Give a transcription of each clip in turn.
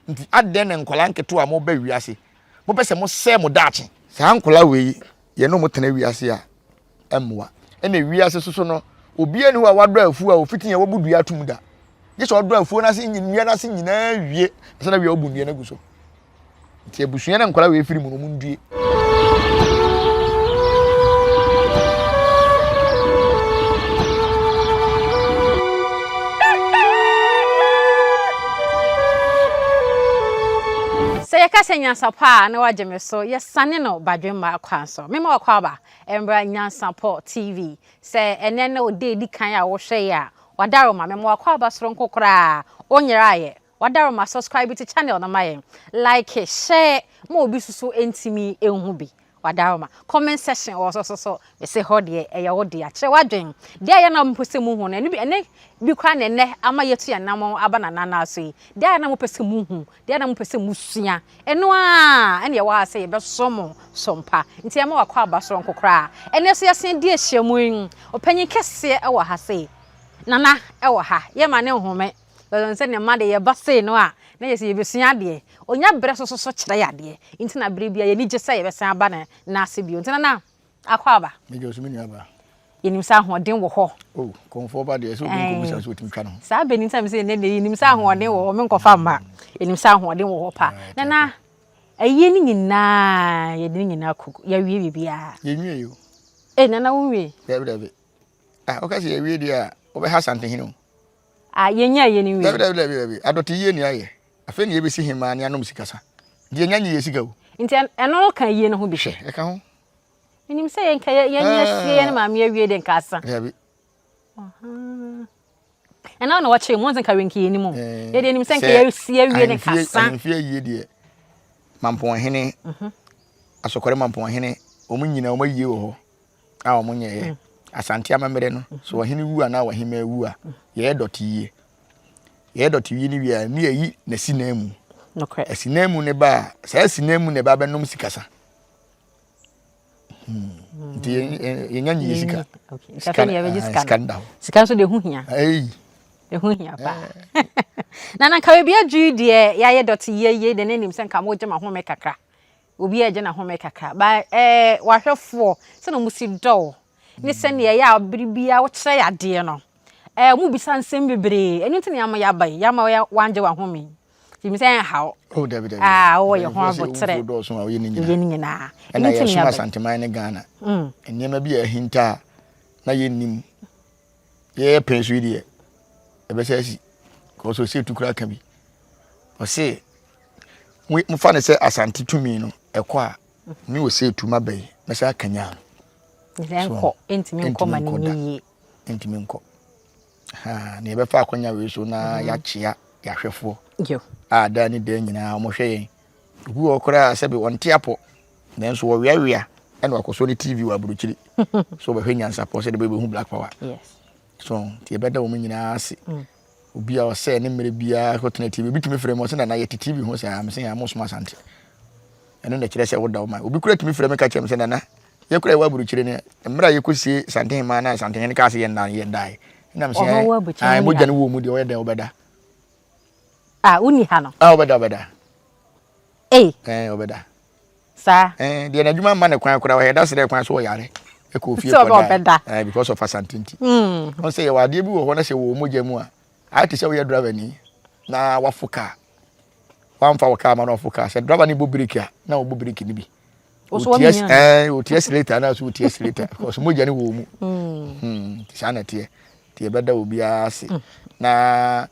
Nti adɛn na nkwadaa nketewa a moba wiase, mopɛ sɛ mosɛe mo daakye? Saa nkwadaa wei, yɛne wɔn tena wiase a, ɛmmoa. Ɛna wiase soso no, obiara nni hɔ a wadɔ afuo a ofiti a wabu dua atum da. Gye sɛ ɔdɔ afuo no ase nnua no ase nyinaa wie, ansa na wie a wabu nnua no agu so. Nti abusua na nkwadaa wei firi mu no, wɔn ndue. Sɛ yɛka sɛ nyansapɔ a na wagye me so, yɛsane no badwemma kwan so. Mema wakɔ aba mbra Nyansapɔ TV. Sɛ ɛnɛ ne wo da edi kan a wohwɛ yɛ a, wadaroma. Mema wakɔ aba soronko koraa, wonyeraayɛ. Wadaroma subscribe to channel no ma yɛn. Like, share ma obi soso ntumi nhu bi. Wadaroma. Comment section wɔ so so so. Mese hɔ deɛ ɛyɛ wo dea. Kyerɛ w'adwen. Deɛ ɛyɛ na mopɛ sɛ muhu no, ɛno bi ɛnɛ bi koraa na ɛnɛ ama yɛatu yɛn nam aba Nana nan so yi. Deɛ ɛyɛ na mopɛ sɛ muhu, deɛ na mopɛ sɛ musua, ɛno ara ɛna ɛwɔ ha sɛ yɛbɛso mo so mpa. Nti ɛma wakɔ aba soronko koraa. Ɛnɛ nso yɛasan di ahyiamu yi. Ɔpanyin kɛseɛ ɛwɔ ha sei. Nana ɛwɔ ha. Yɛma ne nhome. Yɛnim sɛ ne mma deɛ yɛba sei no a, na yɛ sɛ yɛbɛsua adeɛ. Ɔnya berɛ so so kyerɛ yɛ adeɛ. Nti na berɛ biara yɛn ani gye sɛ yɛbɛsan aba ne nan ase bio. Nti Nana, akɔ aba. Megye wo so me nua baa. Yɛnim sɛ ahoɔden wɔ hɔ. Oh, kɔmfoɔ ba deɛ sɛ obi nkɔbisa sɛ ɔtumi twa ne ho. Saa bɛ ni nti na mesɛ ɛnɛ deɛ yɛnim sɛ ahoɔden wɔ hɔ, menkɔfa mma. Yɛnim sɛ ahoɔden wɔ hɔ paa. Nana, ayie no nyinaa yɛde ne nyinaa kɔgu, yɛawie biribiara. Yɛnwie o. Ei, Nana wonwie? Dabi dabi. Ah, woka sɛ yɛawie deɛ a, wobɛha Asantehene o. Ah, yɛnya ayie no nwie. Dabi dabi dabi dabi. Adɔte yie ni ayɛ. Afei na yɛbɛsi hemaa ne anom sikasa. Nti yɛnya nyi yɛ sika o. Nti ɛno no ka ayie no ho bi? Hwɛ, ɛka ho. Menim sɛ yɛnka yɛnyɛ sie yɛne maame awie de nka asa. Dabi. Ɛna na wɔkyerɛ mu, wɔn sɛ nka wenki yɛn mu. Yɛde anim sɛ nka yɛsi awie de nka asa. Ahemfie ayie deɛ, Mampɔnhene, Asɔkɔre Mampɔnhene, wɔn nyinaa wɔn ayie wɔ hɔ. a wɔn nyɛeɛ. Mm. Asante amammerɛ no, mm-hmm. sɛ ɔhene wu anaa ɔhemmaa wu a, mm. yɛyɛ dɔte yie. Yɛyɛ dɔte yie no wie a, ne yɛyi n'asinan mu. Asinan mu ne ba a, saa asinan mu na ɛba bɛnom sikasa. Hmm. Nti yɛnya nyiyɛ sika. Sika sika nda hɔ. Sika nso de ho hia. Ɛho hia paa. Eh. Na na nka baabi adwiri deɛ yɛayɛ dɔte yie yie de ne nim sɛ nka mo gye ma home kakra. Obiara gye n'ahome kakra. But eh, w'ahwɛfoɔ, sɛdeɛ wɔn si dɔ wo, ne sɛdeɛ ɛyɛ a bere biara wokyerɛ yɛ adeɛ no, eh, wɔn bisa nsɛm bebree. Ɛno nti na yɛama yɛaba yi, yɛama yɛ wangye w'ahome yi. Nti mi sɛ ɛnha wo. Oh, dabi dabi. Ah, wowɔ yɛ ho aboterɛ. Mpanimfoɔ sɛ dɔɔso a woyɛ ne nyinaa. Woyɛ ne nyinaa. Ɛna yɛsom Asanteman ne Ghana. Mm. Nneɛma bi a ahinta a na yɛnnim. Yɛyɛ pɛn so yi deɛ, ɛbɛsɛ asi. Kɔsɔ sɛ etu koraa ka bi. Ɔse mofa no sɛ Asante tumi no ɛkɔ a me wɔ sɛ etu ma bɛyi mɛsɛ akanyan no. Ɛnkɔ ɛntumi nkɔ ma ne nyɛ yie. Ɛntumi nkɔ. Ha na yɛbɛfa akɔnya wei so na mhm. yɛakyea yɛahwɛfoɔ a daa ne daa nyinaa wɔhwɛ yɛn. Obi wɔ koraa sɛbi wɔnte apɔ nanso wɔweawea ɛna wakɔsɔ ne TV wɔ aburokyiri so wɔbɛhwɛ nyansapɔ sɛ de bɛbɛhu black power. So nti yɛbɛda wɔn nyinaa ase. Mm. Obi a ɔsɛɛ ne mmerɛ biara kɔtena TV. Obi tumi frɛ me ɔsɛ nana yɛte TV ho saa. Mese yɛn mo Asante. Ɛno na ɛkyerɛ sɛ woda wo man. Obi kura tumi frɛ me ka kyerɛ me sɛ nana yɛkura yɛwɔ aburukyire ne mmerɛ a yɛkɔsie Santehemaa na Santehene kaa sɛ yɛn na yɛn dae. Ɛna mese yɛn mogya no wɔ mu deɛ ɔyɛ dɛn wobɛda. Ah, wonni ha no. Ah, wobɛda wobɛda. Ei. Ɛɛ wobɛda. Saa. Ɛɛ deɛ n'adwuma mma ne kwan koraa ɔyɛ da srɛ kwan so ɔyare ɛkɔ ofie kɔ da. Ɛɛ because of Asante nti. Mm. Wɔn sɛ yɛwɔ adeɛ bi wɔ hɔ na sɛ wɔ mogya mu a ayɛ te sɛ woyɛ driver ni na wafo kaa wamfa wɔ kaa ma na wafo kaa sɛ driver ni bɔ breki a na wɔbɔ breki ni bi. Wotia ɛɛ wotia accelerator na so wotia accelerator because mogya ni wɔ mu. Mm. Hmm saa na ɛteɛ nti yɛbɛda obiara ase mm. na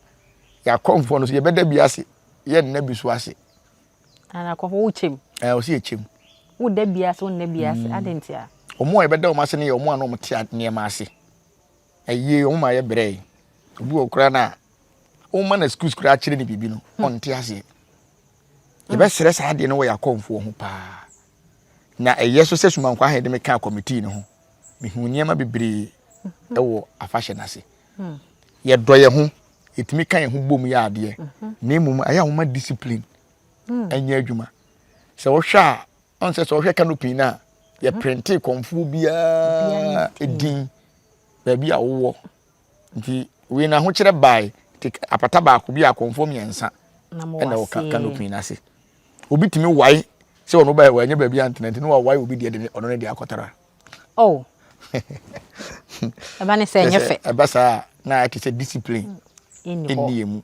yɛakɔmfoɔ no so yɛbɛda bi ase yɛnna bi so ase. Ana akɔfo wo kyem. Ɛɛ ɔsi yɛ kyem. Wo da bi ase wo nna bi ase mm. adi nti a. Wɔn a yɛbɛda wɔn ase no yɛ wɔn a na wɔn te nneɛma ase. Ɛyie wɔn ma yɛ brɛ yi. Obi wɔ koraa na wɔn ma na schools koraa akyerɛ ne biribi no hmm. ɔnte aseɛ. Hmm. Yɛbɛsrɛ saa adeɛ no wɔ yɛ akɔnfoɔ ho paa. Na ɛyɛ so sɛ Sumankwa ahɛn de me kaa kɔmitii no ho. Mehu nneɛma bebree hmm. ɛwɔ afahyɛ no ase. Yɛdɔ yɛn ho, yɛtumi ka yɛn ho bom yɛ adeɛ. Na mmom ɛyɛ a wɔma discipline hmm. ɛnyɛ adwuma. Sɛ wohwɛ a, ɔn sɛ sɛ wohwɛ canopy no a, yɛprinte kɔmfoɔ biara din baabi a wowɔ. Nti wei na ahokyerɛ bae, nti apata baako bi a kɔmfoɔ mmiɛnsa. Ɛna wɔ canopy no ase. Obi tumi wae sɛ ɔno bɛyɛ wanyɛ baabi antena nti na wawae obi deɛ de ɔno ne deɛ akɔtara. Oh. Ɛba ne sɛ ɛnyɛ fɛ. Ɛba saa na ayɛ te sɛ discipline ɛnni yɛ mu.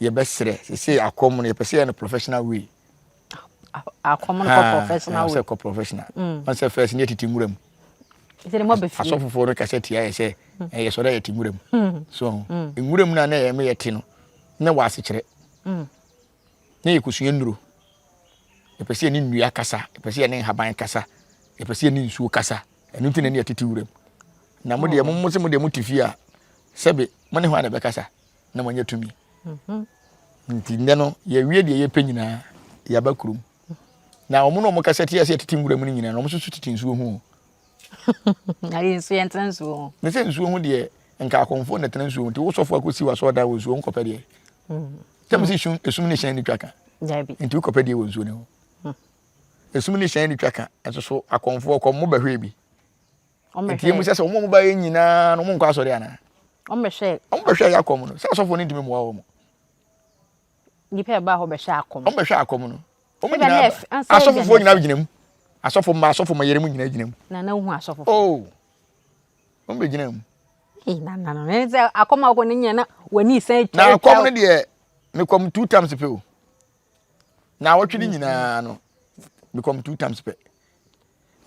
Yɛbɛsrɛ sɛ akɔm no yɛpɛ sɛ yɛ no professional way. Akɔm no kɔ professional way. Sɛ kɔ professional. Wɔn sɛ first ne yɛtete nwura mu. Asɔfofoɔ no kasa tia yɛ sɛ ɛyɛ sɔrɔ yɛte nwura mu. So nwura mu na na yɛ yɛte no na wɔ asekyerɛ. Na yɛkɔsua nnuro. Yɛpɛ sɛ yɛne nnua kasa, yɛpɛ sɛ yɛne nhaban kasa, yɛpɛ sɛ yɛne nsuo kasa. Ɛno nti na ne yɛtete wuram. Na mo deɛ mo sɛ mo deɛ mote fie a, sɛbe mo ne hwan na ɛbɛkasa na moanya tumi. Mhm. Nti nnɛ no yɛwie deɛ yɛpɛ nyinaa, yɛaba kurom. Na wɔn na wɔn kasa tia sɛ yɛtete nwura mu no nyinaa, na wɔn nso so tete nsuo ho. Ayi nso yɛntena nsuo ho. Ne sɛ nsuo ho deɛ nka akɔmfoɔ na ɛtena nsuo ho nti wosɔfo akɔsi w'asɔɔdan wɔ nsuo ho nkɔpɛ deɛ. Mm. Sɛ mo sɛ esum ne hyɛn ne twa ka. Nti wokɔpɛ deɛ wɔ nsuo no ho. Mm. Esum ne hyɛn ne twa ka nso so akɔmfoɔ kɔ mo bɛhwɛ bi. Nti emu sɛ sɛ wɔn a wɔba yɛ nyinaa no wɔn nkɔ asɔre anaa? Wɔn bɛhwɛ. Wɔn bɛhwɛ yɛ akɔm no sɛ asɔfoɔ no ntumi mmoa wɔn. Nipa ɛba hɔ bɛhwɛ akɔm. Wɔn bɛhwɛ akɔm no. Wɔn nyinaa asɔfofoɔ nyinaa gyina mu. Asɔfo mma asɔfo mma yɛrɛ mu nyinaa gyina mu. Na na ohun asɔfo. Oh. Wɔn bɛ gyina mu. Ee na na na ne sɛ akɔm akɔ ne nyina na w'ani san twa. Na akɔm no deɛ mekɔm two times pɛ o. Na awɔtwe ne nyinaa no mekɔm two times pɛ.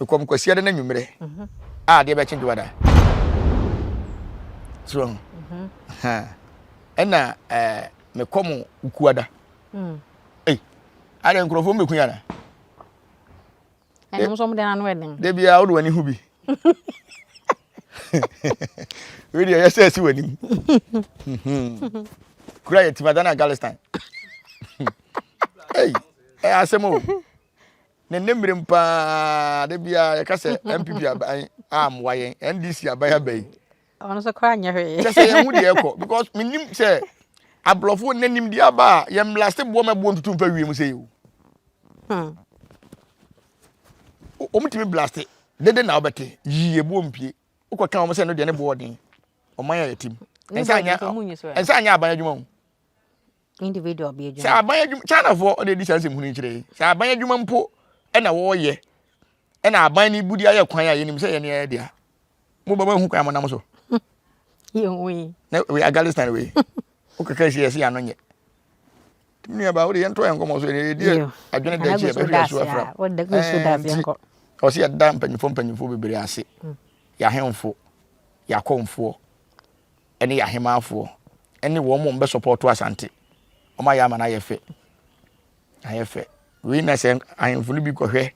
Mekɔm kwasiada no anwummerɛ mhm. a adeɛ bɛkye dwoada. So mhm. ɛna ɛɛ mekɔm ukuada. Mm. Ei adeɛ nkurɔfoɔ mbɛku yɛ ana? Ɛno nso wɔde ano ɛden. Da biara wode w'ani hu bi. Wei deɛ ɛyɛ sɛ ɛsi w'anim. Kura yɛ tim adane Afghanistan. Ei, ɛyɛ asɛm o. Ne ne mmerem paa da biara yɛka sɛ NPP aban ammoa yɛn, NDC aban aba yi. Ɔno nso koraa nyɛ hwee. Kyɛ sɛ yɛn ho deɛ ɛkɔ because menim sɛ aborɔfo nnɛ nimdeɛ aba a yɛn blaste boɔ ma boɔ ntutu mfa wiem sɛ yi o. Hmm. Wɔn tumi blaste dede na wɔbɛte yie boɔ mpie wokɔka wɔn sɛ no deɛ ne boɔ ɔden ɔman a yɛte mu. Ɛnsa anyɛ ɛnsa anyɛ aban adwuma o. Individual bi adwuma. Sɛ aban adwuma Chinafoɔ ɔde adi saa nsɛm hunu kyerɛ yi sɛ aban adwuma mpo ɛna wɔreyɛ ɛna aban no budi ayɛ kwan a yɛnim sɛ yɛne yɛ dea mo bɛbɛ hu kwan mo nam so. Yɛn yi. Na wei Afghanistan wei wokeka si yɛsi ano nyɛ. Tumi nua ba wode yɛn to yɛn nkɔmɔ so yɛn yɛdi adwene da akyi yɛbɛhwɛ asu afra. Nti ɔsi yɛda mpanyinfoɔ mpanyinfoɔ bebree ase mm. yɛahemfo yɛakɔmfoɔ ɛne yɛahemaafoɔ ɛne wɔn mo bɛsɔpɔto Asante wɔn ayɛ ama no ayɛ fɛ ayɛ fɛ wei na sɛ ahemfo no bi kɔhwɛ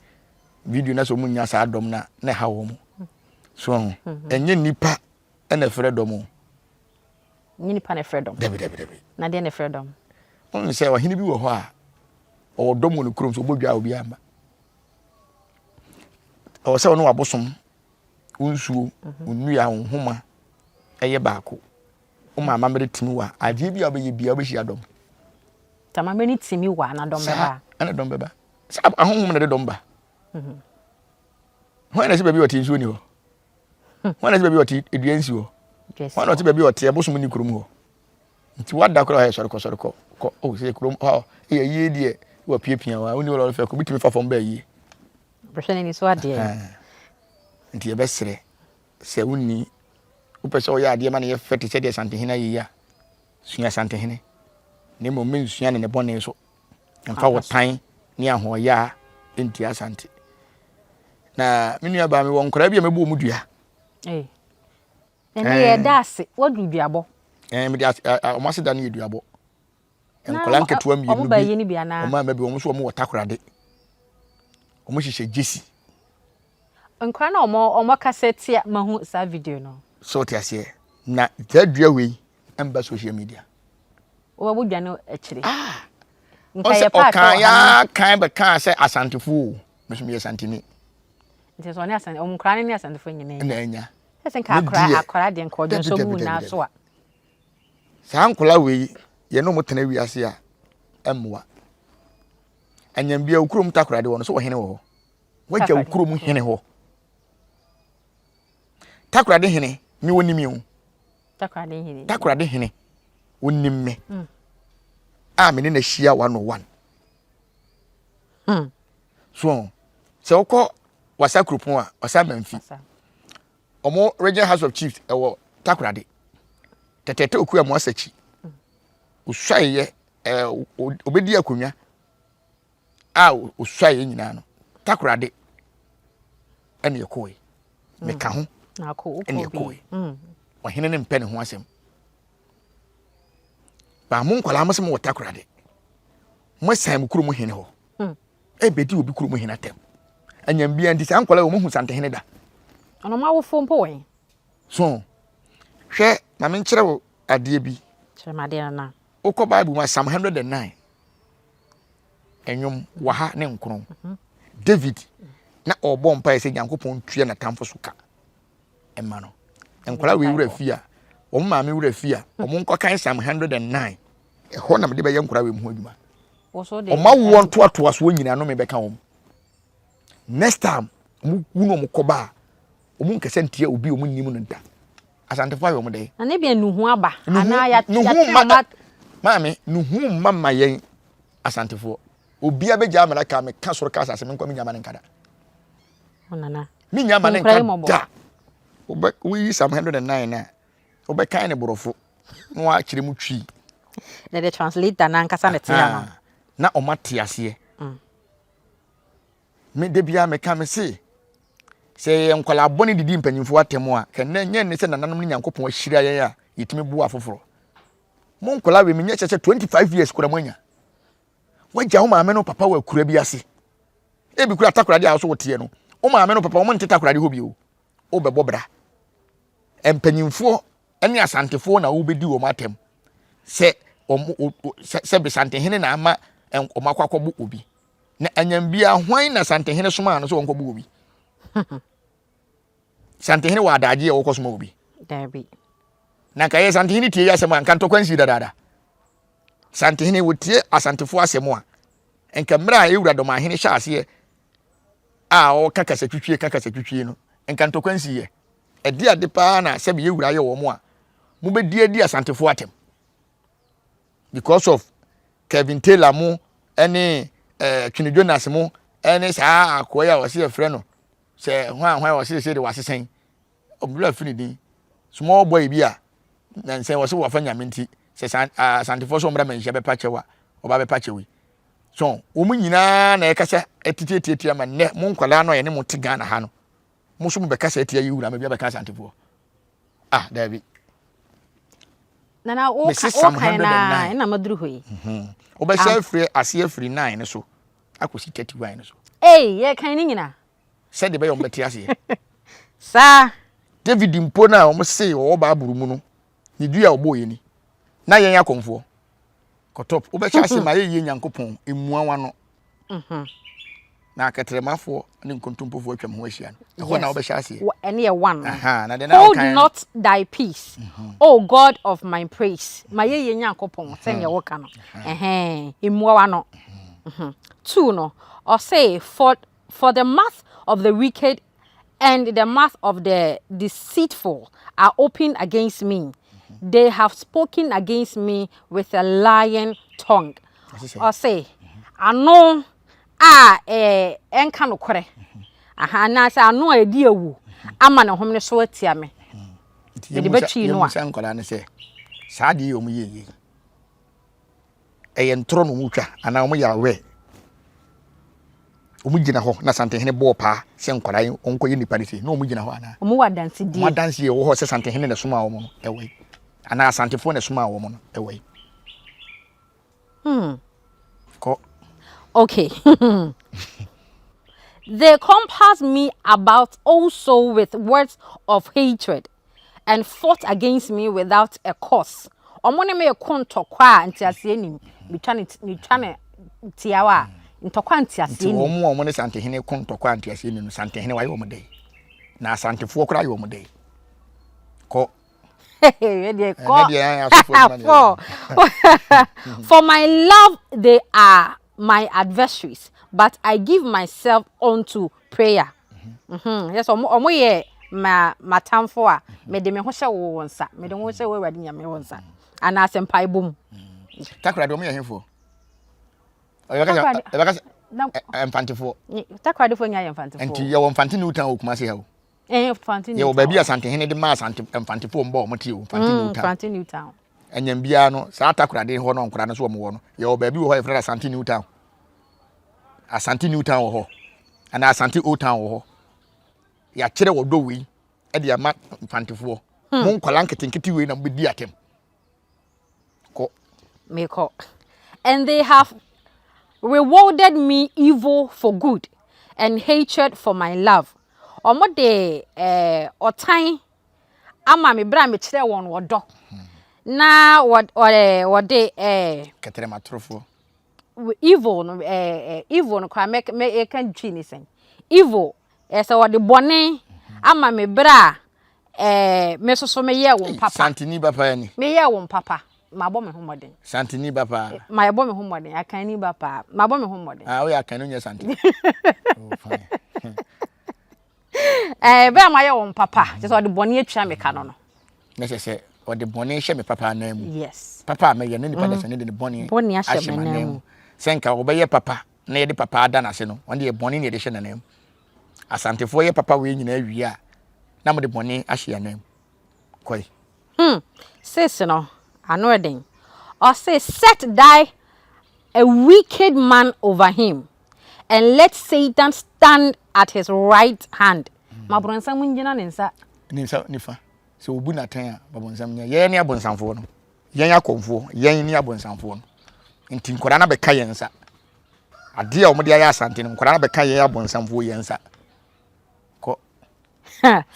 video na sɛ wɔn nya saa dɔm na na ɛha wɔn so ho mhm. ɛnyɛ nipa ɛna ɛfrɛ dɔm o. Nyɛ nipa na ɛfrɛ dɔm. Dabi dabi dabi. Na deɛ na ɛfrɛ dɔm. Wɔn sɛ ɔhene bi wɔ hɔ a ɔwɔ dɔm wɔ ne kurom so ɔbɔ dwa a obi ama ɔwɔ sɛ ɔne wabosom wo nsuo mhm. wo nnua wo nhoma ɛyɛ baako woma amammerɛ tumi wa adeɛ bi a wobɛyɛ bia wobɛhyia dɔm. Tamammerɛ no tumi wa na dɔm bɛba. Ɛna dɔm bɛba. Sɛ ahonhom na ɛde dɔm ba. Mhm. Hwan na ɛsɛ baabi a ɔte nsuo ni hɔ? Hwan na ɛsɛ baabi a ɔte dua nsi hɔ? Hwan na ɔte baabi a ɔte ɛbosom ni kurom hɔ? Nti wada koraa ɔyɛ sɔre kɔ sɔre kɔ kɔ o sɛ kurom hɔ ɛyɛ yie deɛ wɔ piapia wa woni wɔlɔre fɛ kɔ bitumi fa fam bɛɛ yie. Bɛhwɛ n'ani so adeɛ. Nti yɛbɛsrɛ sɛ wonni wopɛ sɛ ɔyɛ adeɛ ma no yɛ fɛ te sɛ deɛ Santehene ayɛ yi a sua Santehene na mmom mensua ne ne bɔne so. Mfa wo tan ne ahoɔyaa ntia Asante. Na me nua baa mewɔ nkwadaa bi a mɛbɔ wɔn dua. Ɛnna yɛ da ase wɔduru duabɔ. Ɛɛ mede wɔn ase da no yɛ duabɔ. Nkwadaa nketewa mmienu bi wɔn a mɛbi wɔn nso wɔn wɔ takorade. Wɔn hyehyɛ gyesi. Nkwadaa na wɔn wɔn kasa tia mahu saa video no. So te aseɛ na saa dua wei mba social media. Wɔbɛbɔ dwa no akyire. Ah. Ɔsɛ ɔkan ya kan bɛkaa sɛ Asantefo o. Me nso meyɛ Santini. Nti sɛ ɔne Asante ɔmo nkora ne ne Asantefo nyinaa. Ɛna anya. Sɛ nka akora akora deɛ nka ɔdwo nso gu na so a. Saa nkora wei yɛne ɔmo tena wiase a ɛmmoa. Anyambia wo kurom takoradi wɔ no so ɔhene wɔ hɔ. Wagya wo kurom hene hɔ. Takoradi hene me onim o. Takoradi hene. Takoradi hene onim me. Mm. a me ne no ahyia one on one. So sɛ wokɔ Wasa kuropɔn a, Wasa Mamfi, ɔmo Region House of Chiefs ɛwɔ Takoradi. Tɛtɛtɛ Oku a mo asakyi. Osuaeɛ ɛɛ obedi akonnwa a osuaeɛ nyinaa no, Takoradi ɛna ɛkɔe. Meka ho ɛna ɛkɔe. Ɔhene no mpɛ ne ho asɛm. Ba mo nkwadaa mo sɛ mo wɔ Takoradi. Mo asan mo kurom hene hɔ. Ɛbɛdi obi kurom hene atɛm. Anyam biara nti saa nkwadaa wɔn hu Santehene da. Ɔno mo awofo mpo wɛn. So hwɛ ma menkyerɛ wo adeɛ bi. Kyerɛ me adeɛ nana. Wokɔ Bible mu a Psalm 109 ɛnwom waha ne nkron. David na ɔrebɔ mpaeɛ sɛ Nyankopɔn ntua n'atamfo so ka ɛma no. Nkwadaa wei wura fie a wɔn maame wura fie a wɔn nkɔkan Psalm 109 ɛhɔ na mede bɛyɛ nkwadaa wei mu ho adwuma. Wɔn awoɔ ntoatoasoɔ nyinaa no mebɛka wɔn. Next time wɔn wu na wɔn kɔba a wɔn nkasa ntia obi a wɔn nnim no da. Asantefo ayɛ wɔn dɛ. Na ne bia nuhu aba. Anaa yɛatwe wɔn. Maame, nuhu mma ma yɛn Asantefoɔ. Obia bɛgya amena ka me ka soro ka asase me nkwa me nya ma ne nka da. Nana. Me nya ma ne nka da. Wobɛ woyi Psalm 109 na wobɛkan ne borɔfo na wakyerɛ mu twi. Na the translator na ankasa na te ano. Na ɔma te aseɛ. Me da biara meka me se sɛ yɛyɛ nkwadaa bɔne didi mpanyimfoɔ atɛm a kɛnɛ nyɛ ne sɛ nananom ne Nyankopɔn ahyira yɛn a yɛtumi boa afoforɔ. Mo nkwadaa wei menyɛ kyɛ sɛ 25 years kora moanya. Wagya wo maame no papa wɔ akura bi ase. Ebi kura takoradi a wo so woteɛ no. Wo maame no papa wɔn nte takoradi hɔ bio. Wobɛbɔ bra. Mpanyimfoɔ ne asantefoɔ na wobɛdi wɔn atɛm sɛ wɔn sɛ besantehene na ama wɔn akɔ akɔbo obi. Na anyam biara hwan na santehene somaa no sɛ wɔnkɔbo obi? Santehene wɔ adagye a wɔkɔ soma obi? Dabi. Na nka yɛ santehene tie yɛ asɛm a nka ntɔkwa nsi dadaada. Santehene wɔtie asantefoɔ asɛm a nka mmerɛ a ewura dɔmahene hyɛ aseɛ a ɔka kasatwitwie ka kasatwitwie no nka ntɔkwa nsi yɛ. Ɛde ade paa na sɛbi yɛwura yɛ wɔn a mobɛdi adi asantefoɔ atɛm because of Kevin Taylor mo ɛne ɛɛ eh, Twene Jonas mo ɛne saa akoa yi a wɔsi yɛfrɛ no sɛ hwan hwan wɔsi sɛ de wasesɛn ɔbɛrɛ afi ne din small boy bi a na nsɛn wɔsi wɔfa nyame nti sɛ san asantefoɔ sɛ wɔn manhyia bɛpa kyɛw a ɔba bɛpa kyɛw yi so wɔn nyinaa na ɛkasa ɛtitiatiatia ma nnɛ mo nkwadaa no a yɛne mo te Ghana ha no mo nso mo bɛkasa atia yi wura ma bi abɛka asantefoɔ ah daabi. Nana wo ka wo kan na ɛna maduru hɔ yi. Mhm. Wobɛhyɛ afiri ase afiri 9 no so akɔsi 31 no so. Ei, yɛ kan ne nyina. Sɛdeɛ ɛbɛyɛ wɔn bɛte aseɛ. Saa. David mpo no a wɔn se ɔwɔ Bible mu no, ne dua a ɔbɔɔ yɛ ni. Na yɛn akɔmfoɔ. Kɔtɔp, wobɛhyɛ ase ma ayɛ yie Nyankopɔn, mmua w'ano. Mhm. Na akɛtrɛmafoɔ ne nkontompofoɔ atwa me ho ahyia no. Ɛhɔ na wobɛhyɛ aseɛ. Ɛne yɛ one no. Aha, na deɛ na Hold wokan no. not thy peace, Mhm. O God of my praise. Ma yɛ yie Nyankopɔn, sɛdeɛ woka no. Ɛhɛn, mmua w'ano. Mhm. Two no, ɔse, for the mouth of the wicked and the mouth of the deceitful are open against me. They have spoken against me with a lying tongue. Ɔse, ano a ɛnka nokorɛ, aha, anaasɛ ano a ɛdi awu ama ne homene so atia me. Mede bɛtwi no a. Yɛmusa nkwadaa no sɛ, saa adeɛ yi wɔn yɛ yie. Ɛyɛ ntorɔ na wɔn twa anaa wɔn yɛ awɛ. Wɔn gyina hɔ na Santehene bɔɔ paa sɛ nkwadaa yi wɔn kɔ yɛ nipa no sei na wɔn gyina hɔ anaa. Wɔn wɔ adansedie. Wɔn adansedie wɔ hɔ sɛ Santehene na ɛsomaa wɔn no ɛwɔ yi anaa Asantefoɔ na ɛsomaa wɔn no ɛwɔ yi. Hmm. Kɔ. Okay. They compassed me about also with words of hatred and fought against me without a cause. Ɔmo ne me ko ntɔkwa a nteaseɛ nim. Metwa ne metwa ne tiawa a ntɔkwa a nteaseɛ Nti nim. wɔn a wɔn ne Santehene ko ntɔkwa a nteaseɛ nim no, Santehene wayɛ wɔn dɛn? Na Asantefoɔ koraa ayɛ wɔn dɛn? Kɔ. For my love they are my adversaries, but I give myself unto prayer. Mm-hmm. Yes, ọmọ ọmọ yɛ ma matamfo a mede me ho hyɛ wo nsa, mede ho hyɛ wo Awurade Nyame wo nsa. Anaasɛ mpaebɔ mu. Takoradi wɔn yɛ hefoɔ? Ɛbɛka sɛ Mfantefoɔ. Takoradifoɔ nyinaa yɛ Mfantefoɔ. Nti yɛwɔ Mfante New Town wɔ Kumasi ha o. Yɛwɔ baabi a Asantehene de maa Asante Mfantefoɔ mbɔ wɔn te o Mfante mm, New Town. Mfante New Town. Ɛnyɛn biara no saa Takoradi hɔ no nkora no so wɔn wɔ no yɛwɔ baabi wɔ hɔ a yɛfrɛ no Asante New Town. Asante New Town wɔ hɔ anaa Asante Old Town wɔ hɔ. Yɛakyerɛ wɔ dɔ wei de ama Mfantefoɔ. Hmm. Mo nkwadaa nketenkete wei na mobɛdi atɛm. Kɔ. Mekɔ. And they have rewarded me evil for good and hatred for my love. Wɔn de eh, ɔtan ama me berɛ a mekyerɛ wɔn ɔdɔ. Na wɔde eh, Kɛtrɛmatorofoɔ. Evil no eh, eh, evil no koraa mɛ mɛ yɛka twi ne sɛn? Evil Sɛ wɔde bɔne ama me berɛ a eh, me nso so meyɛɛ wɔn papa. Santini ba paa ni. Meyɛɛ wɔn papa. Mabɔ me ho mmɔden. Santini ba paa. Mabɔ me ho mmɔden. Akanni ba paa. Mabɔ me ho mmɔden. Ah, woyɛ akanni nyɛ santini. oh, fine. Eh, bɛrɛ a mayɛ wɔn papa. Kyerɛ sɛ ɔde bɔne atua me ka no no. Na kyerɛ sɛ ɔde bɔne hyɛ me papa anan mu. Yes. Papa a mɛyɛ no nipa mm. dasani de ne bɔne ahyɛ m'anan mu. Sɛ nka wɔbɛyɛ papa na yɛde papa ada n'ase no, wɔn deɛ bɔne na yɛde hyɛ n'anan mu. Asantefoɔ yɛ papa wei nyinaa wie a, na mode bɔne ahyɛ yɛn anan mu. Kɔe. Hmm, sis no, ano ɛden. Ɔse, set thy a wicked man over him, and let Satan stand at his right hand. Ma bronsam ngyina ne nsa. Ne nsa nifa. Sɛ obu n'atɛn a, ma bonsam nyɛ. Yɛn ne abonsamfoɔ no. Yɛn akɔmfoɔ, yɛn ne abonsamfoɔ no. Nti nkwadaa no abɛka yɛn nsa. Adeɛ a wɔde ayɛ Asante no, nkwadaa no abɛka yɛn abonsamfoɔ yɛn nsa. Kɔ.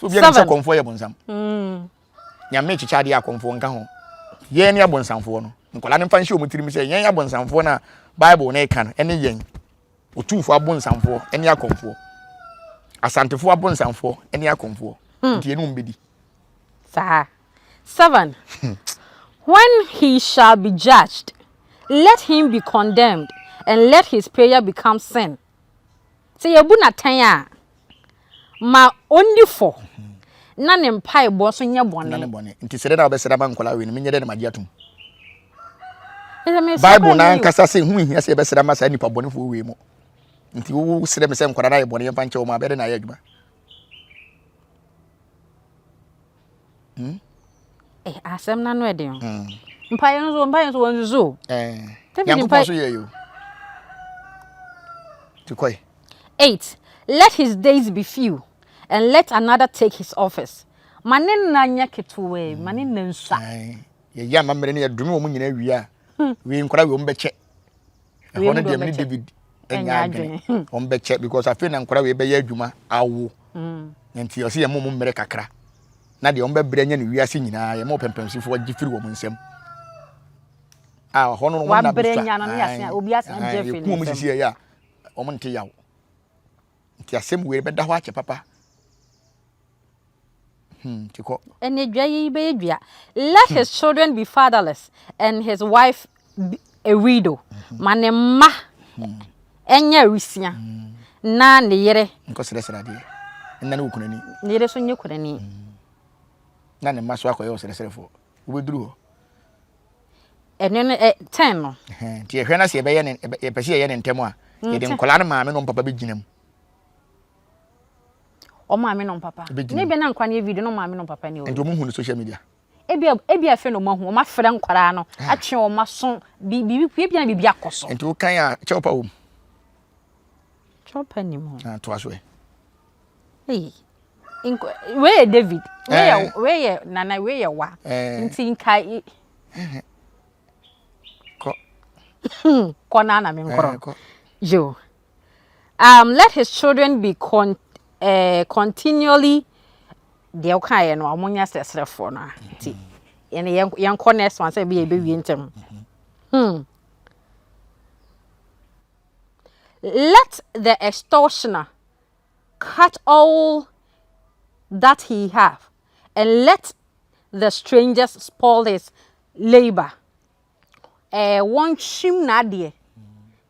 So obiara nim sɛ kɔmfoɔ yɛ bonsam. Mm. Nyame kyekyɛ adeɛ akɔmfoɔ nka ho. Yɛn ne abonsamfoɔ no. Nkwadaa no mfa nhyɛ wɔn tirim sɛ yɛn abonsamfoɔ no a Bible no reka no ɛne yɛn. Otumfoɔ abonsamfoɔ ɛne akɔmfoɔ. Asantefoɔ abonsamfoɔ ɛne akɔmfoɔ. Hmm. Nti yɛne wɔn bɛdi. Saa. 7. When he shall be judged, let him be condemned, and let his prayer become sin. Sɛ yɛbu no atɛn a, ma ɔnni fɔ, na ne mpaebɔ nso nyɛ bɔne. Na ne bɔne. Nti srɛ na wobɛsrɛ ama nkwadaa wei no, menyɛ dɛ na magye atom. Bible no ankasa sɛ ho nhia sɛ yɛbɛsrɛ ama saa nnipa bɔnefoɔ wei mu. Nti wosrɛ me sɛ nkwadaa no ayɛ bɔne yɛmfa nkyɛ wɔn a, bɛyɛ dɛ na ayɛ adwuma. Hmm? Eh, asɛm no ano ɛden o. Hmm. Mpaeɛ no so mpaeɛ nso wɔn nsusu o. Eh, Nyankopɔn so yɛ yo. Ti kɔe. 8 let his days be few and let another take his office. Ma ne nna nyɛ ketewa ma ne nna nsua. Yɛyɛ amammerɛ no yɛdome wɔn nyinaa wie a hmm. wei nkora wei wɔn bɛkyɛ. Ɛhɔ no deɛ mene David nyɛ adwene hmm. wɔn bɛkyɛ because afei na nkora wei bɛyɛ adwuma awo hmm. nti ɔsɛ yɛn mo mo mmerɛ kakra na deɛ wɔn bɛbrɛ nyɛ no wiase nyinaa yɛn mo pɛmpɛnsifoɔ agye firi wɔn nsam a ɔhɔ no wɔn na bɛsua yɛku wɔn sisi yɛ a wɔn nte yaw nti asɛm wei bɛda hɔ akyɛ papa. Hmm, ti kɔ. Ɛnna dua yi bɛyɛ dua. Let his children be fatherless and his wife be a widow. Ma ne mma nyɛ awisia na ne yere. Nkɔsrɛsrɛ adeɛ. Nna ne okunani. Ne yere nso nyɛ kunani. Na ne mma so akɔyɛ ɔsrɛsrɛfoɔ. Wobɛduru hɔ. Ɛno no ɛ ten no. Nti yɛhwɛ na sɛ yɛbɛyɛ ne yɛpɛ sɛ yɛyɛ ne ntɛm a yɛde nkwadaa no maame no papa bɛgyina mu. Wɔn maame no papa. Ne bɛ na nkwa no yɛ video no maame no papa ni o. Nti wɔn hu no social media. Ebi ebi afei na wɔn ahu wɔn afrɛ nkwadaa no ah. atwe wɔn aso biribi ebi na biribi akɔ so. Nti wokan a kyɛw pa wɔ mu. Kyɛw pa nim ho. Ah, to aso ɛ. Ei. Wei yɛ David. Wei yɛ eh. wei yɛ Nana wei yɛ wa. Eh. Nti nka. Kɔ. Kɔ na na me nkorɔ. Yo. Um, let his children be con eh, continually deɛ wokaeɛ no a wɔnyɛ asrɛsrɛfoɔ no a nti yɛne yɛnkɔ next one sɛ ebi yɛbɛwie ntɛm hmm. Let the extortioner cut all that he have and let the strangers spoil his labor. ɛɛ wɔnhwim n'adeɛ.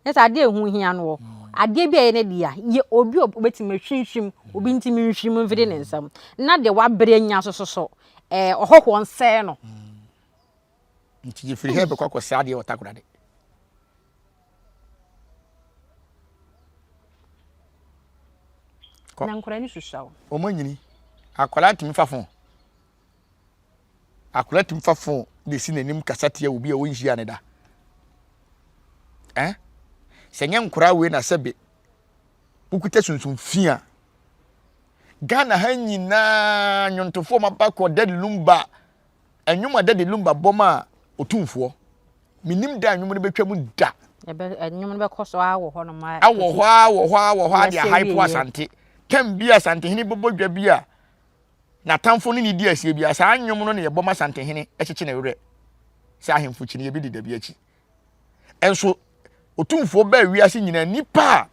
Nyɛ sɛ adeɛ a ɛho hia no wɔ. Adeɛ bi a ɛyɛ ne dea, yɛ obi a ɔbɛtumi ahwimhwim, obi ntumi nhwim mfiri ne nsam. Na deɛ wabrɛ anya nso so so, ɛɛ ɔhɔhoɔ nsɛe no. Nti yɛfiri ha bɛkɔ akɔsɛ adeɛ wɔ Takoradi. Kɔ. Na nkwadaa no susua o. Wɔn anyini. Akwadaa tumi fa fon. Akwadaa tumi fa fon de si n'anim kasa tia obi a ɔnhyia ne da. Eh? Sɛ nyɛ nkwadaa wei na sɛbe wokuta sunsum fi a Ghana ha nyinaa nnwontofoɔ ma ba kɔ Daddy Lumba Nnwom a Daddy Lumba bɔ maa Otumfoɔ. Mennim da a nnwom no bɛtwa mu da. Nnwom no bɛkɔ so ara wɔ hɔnom ara. Awɔ hɔ ara wɔ hɔ ara wɔ hɔ ara de ahype Asante. Tɛm bi a Asantehene bɛbɔ dwa bi a n'atamfo ne ne di asie bi a saa nnwom no na yɛbɔ ma Asantehene kyekye ne werɛ sɛ ahemfo kyiniiɛ bi deda bi akyi. Nso Otumfoɔ baa wiase nyinaa nipa a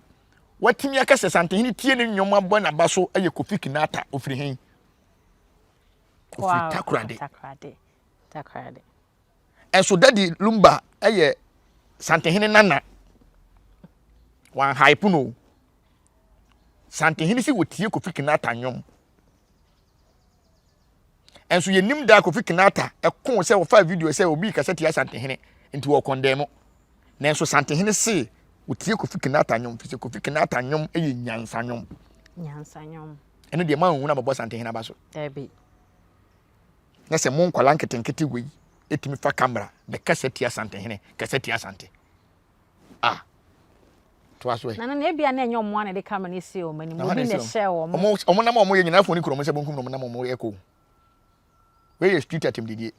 watumi aka sɛ Asantehene tie ne nnwom abɔ n'aba so yɛ Kofi Kinata ofiri he? Ofiri Takoradi. Takoradi. Ɛnso Daddy Lumba yɛ Santehene nana. Wɔn hype no. Santehene si wɔtie Kofi Kinata nnwom. Ɛnso yɛnim da Kofi Kinata ɛko sɛ wɔfa video sɛ obi kasa tia Santehene nti wɔkɔndɛn mo. Nanso Santehene se wɔtie Kofi Kinata nnwom fi sɛ Kofi Kinata nnwom yɛ nyansa nnwom. Nyansa nnwom. Ɛno deɛ moanhu na mobɔ Santehene aba so. Dabi. Na sɛ mo nkwadaa nketenkete wei ɛtumi fa kamera bɛkasa tia Santehene, kasa tia Asante. Ah, toa so ɛ. Nana na ebia na ɛnyɛ ɔmo a na ɛde kamera no esi wɔn anim, obi na ɛhyɛɛ wɔn. Ɔmo ɔmo nam a ɔmo yɛ nyinaa foni kura ɔmo nsa benkum na ɔmo nam a ɔmo yɛ kɔ. Wei yɛ street atɛmdidie.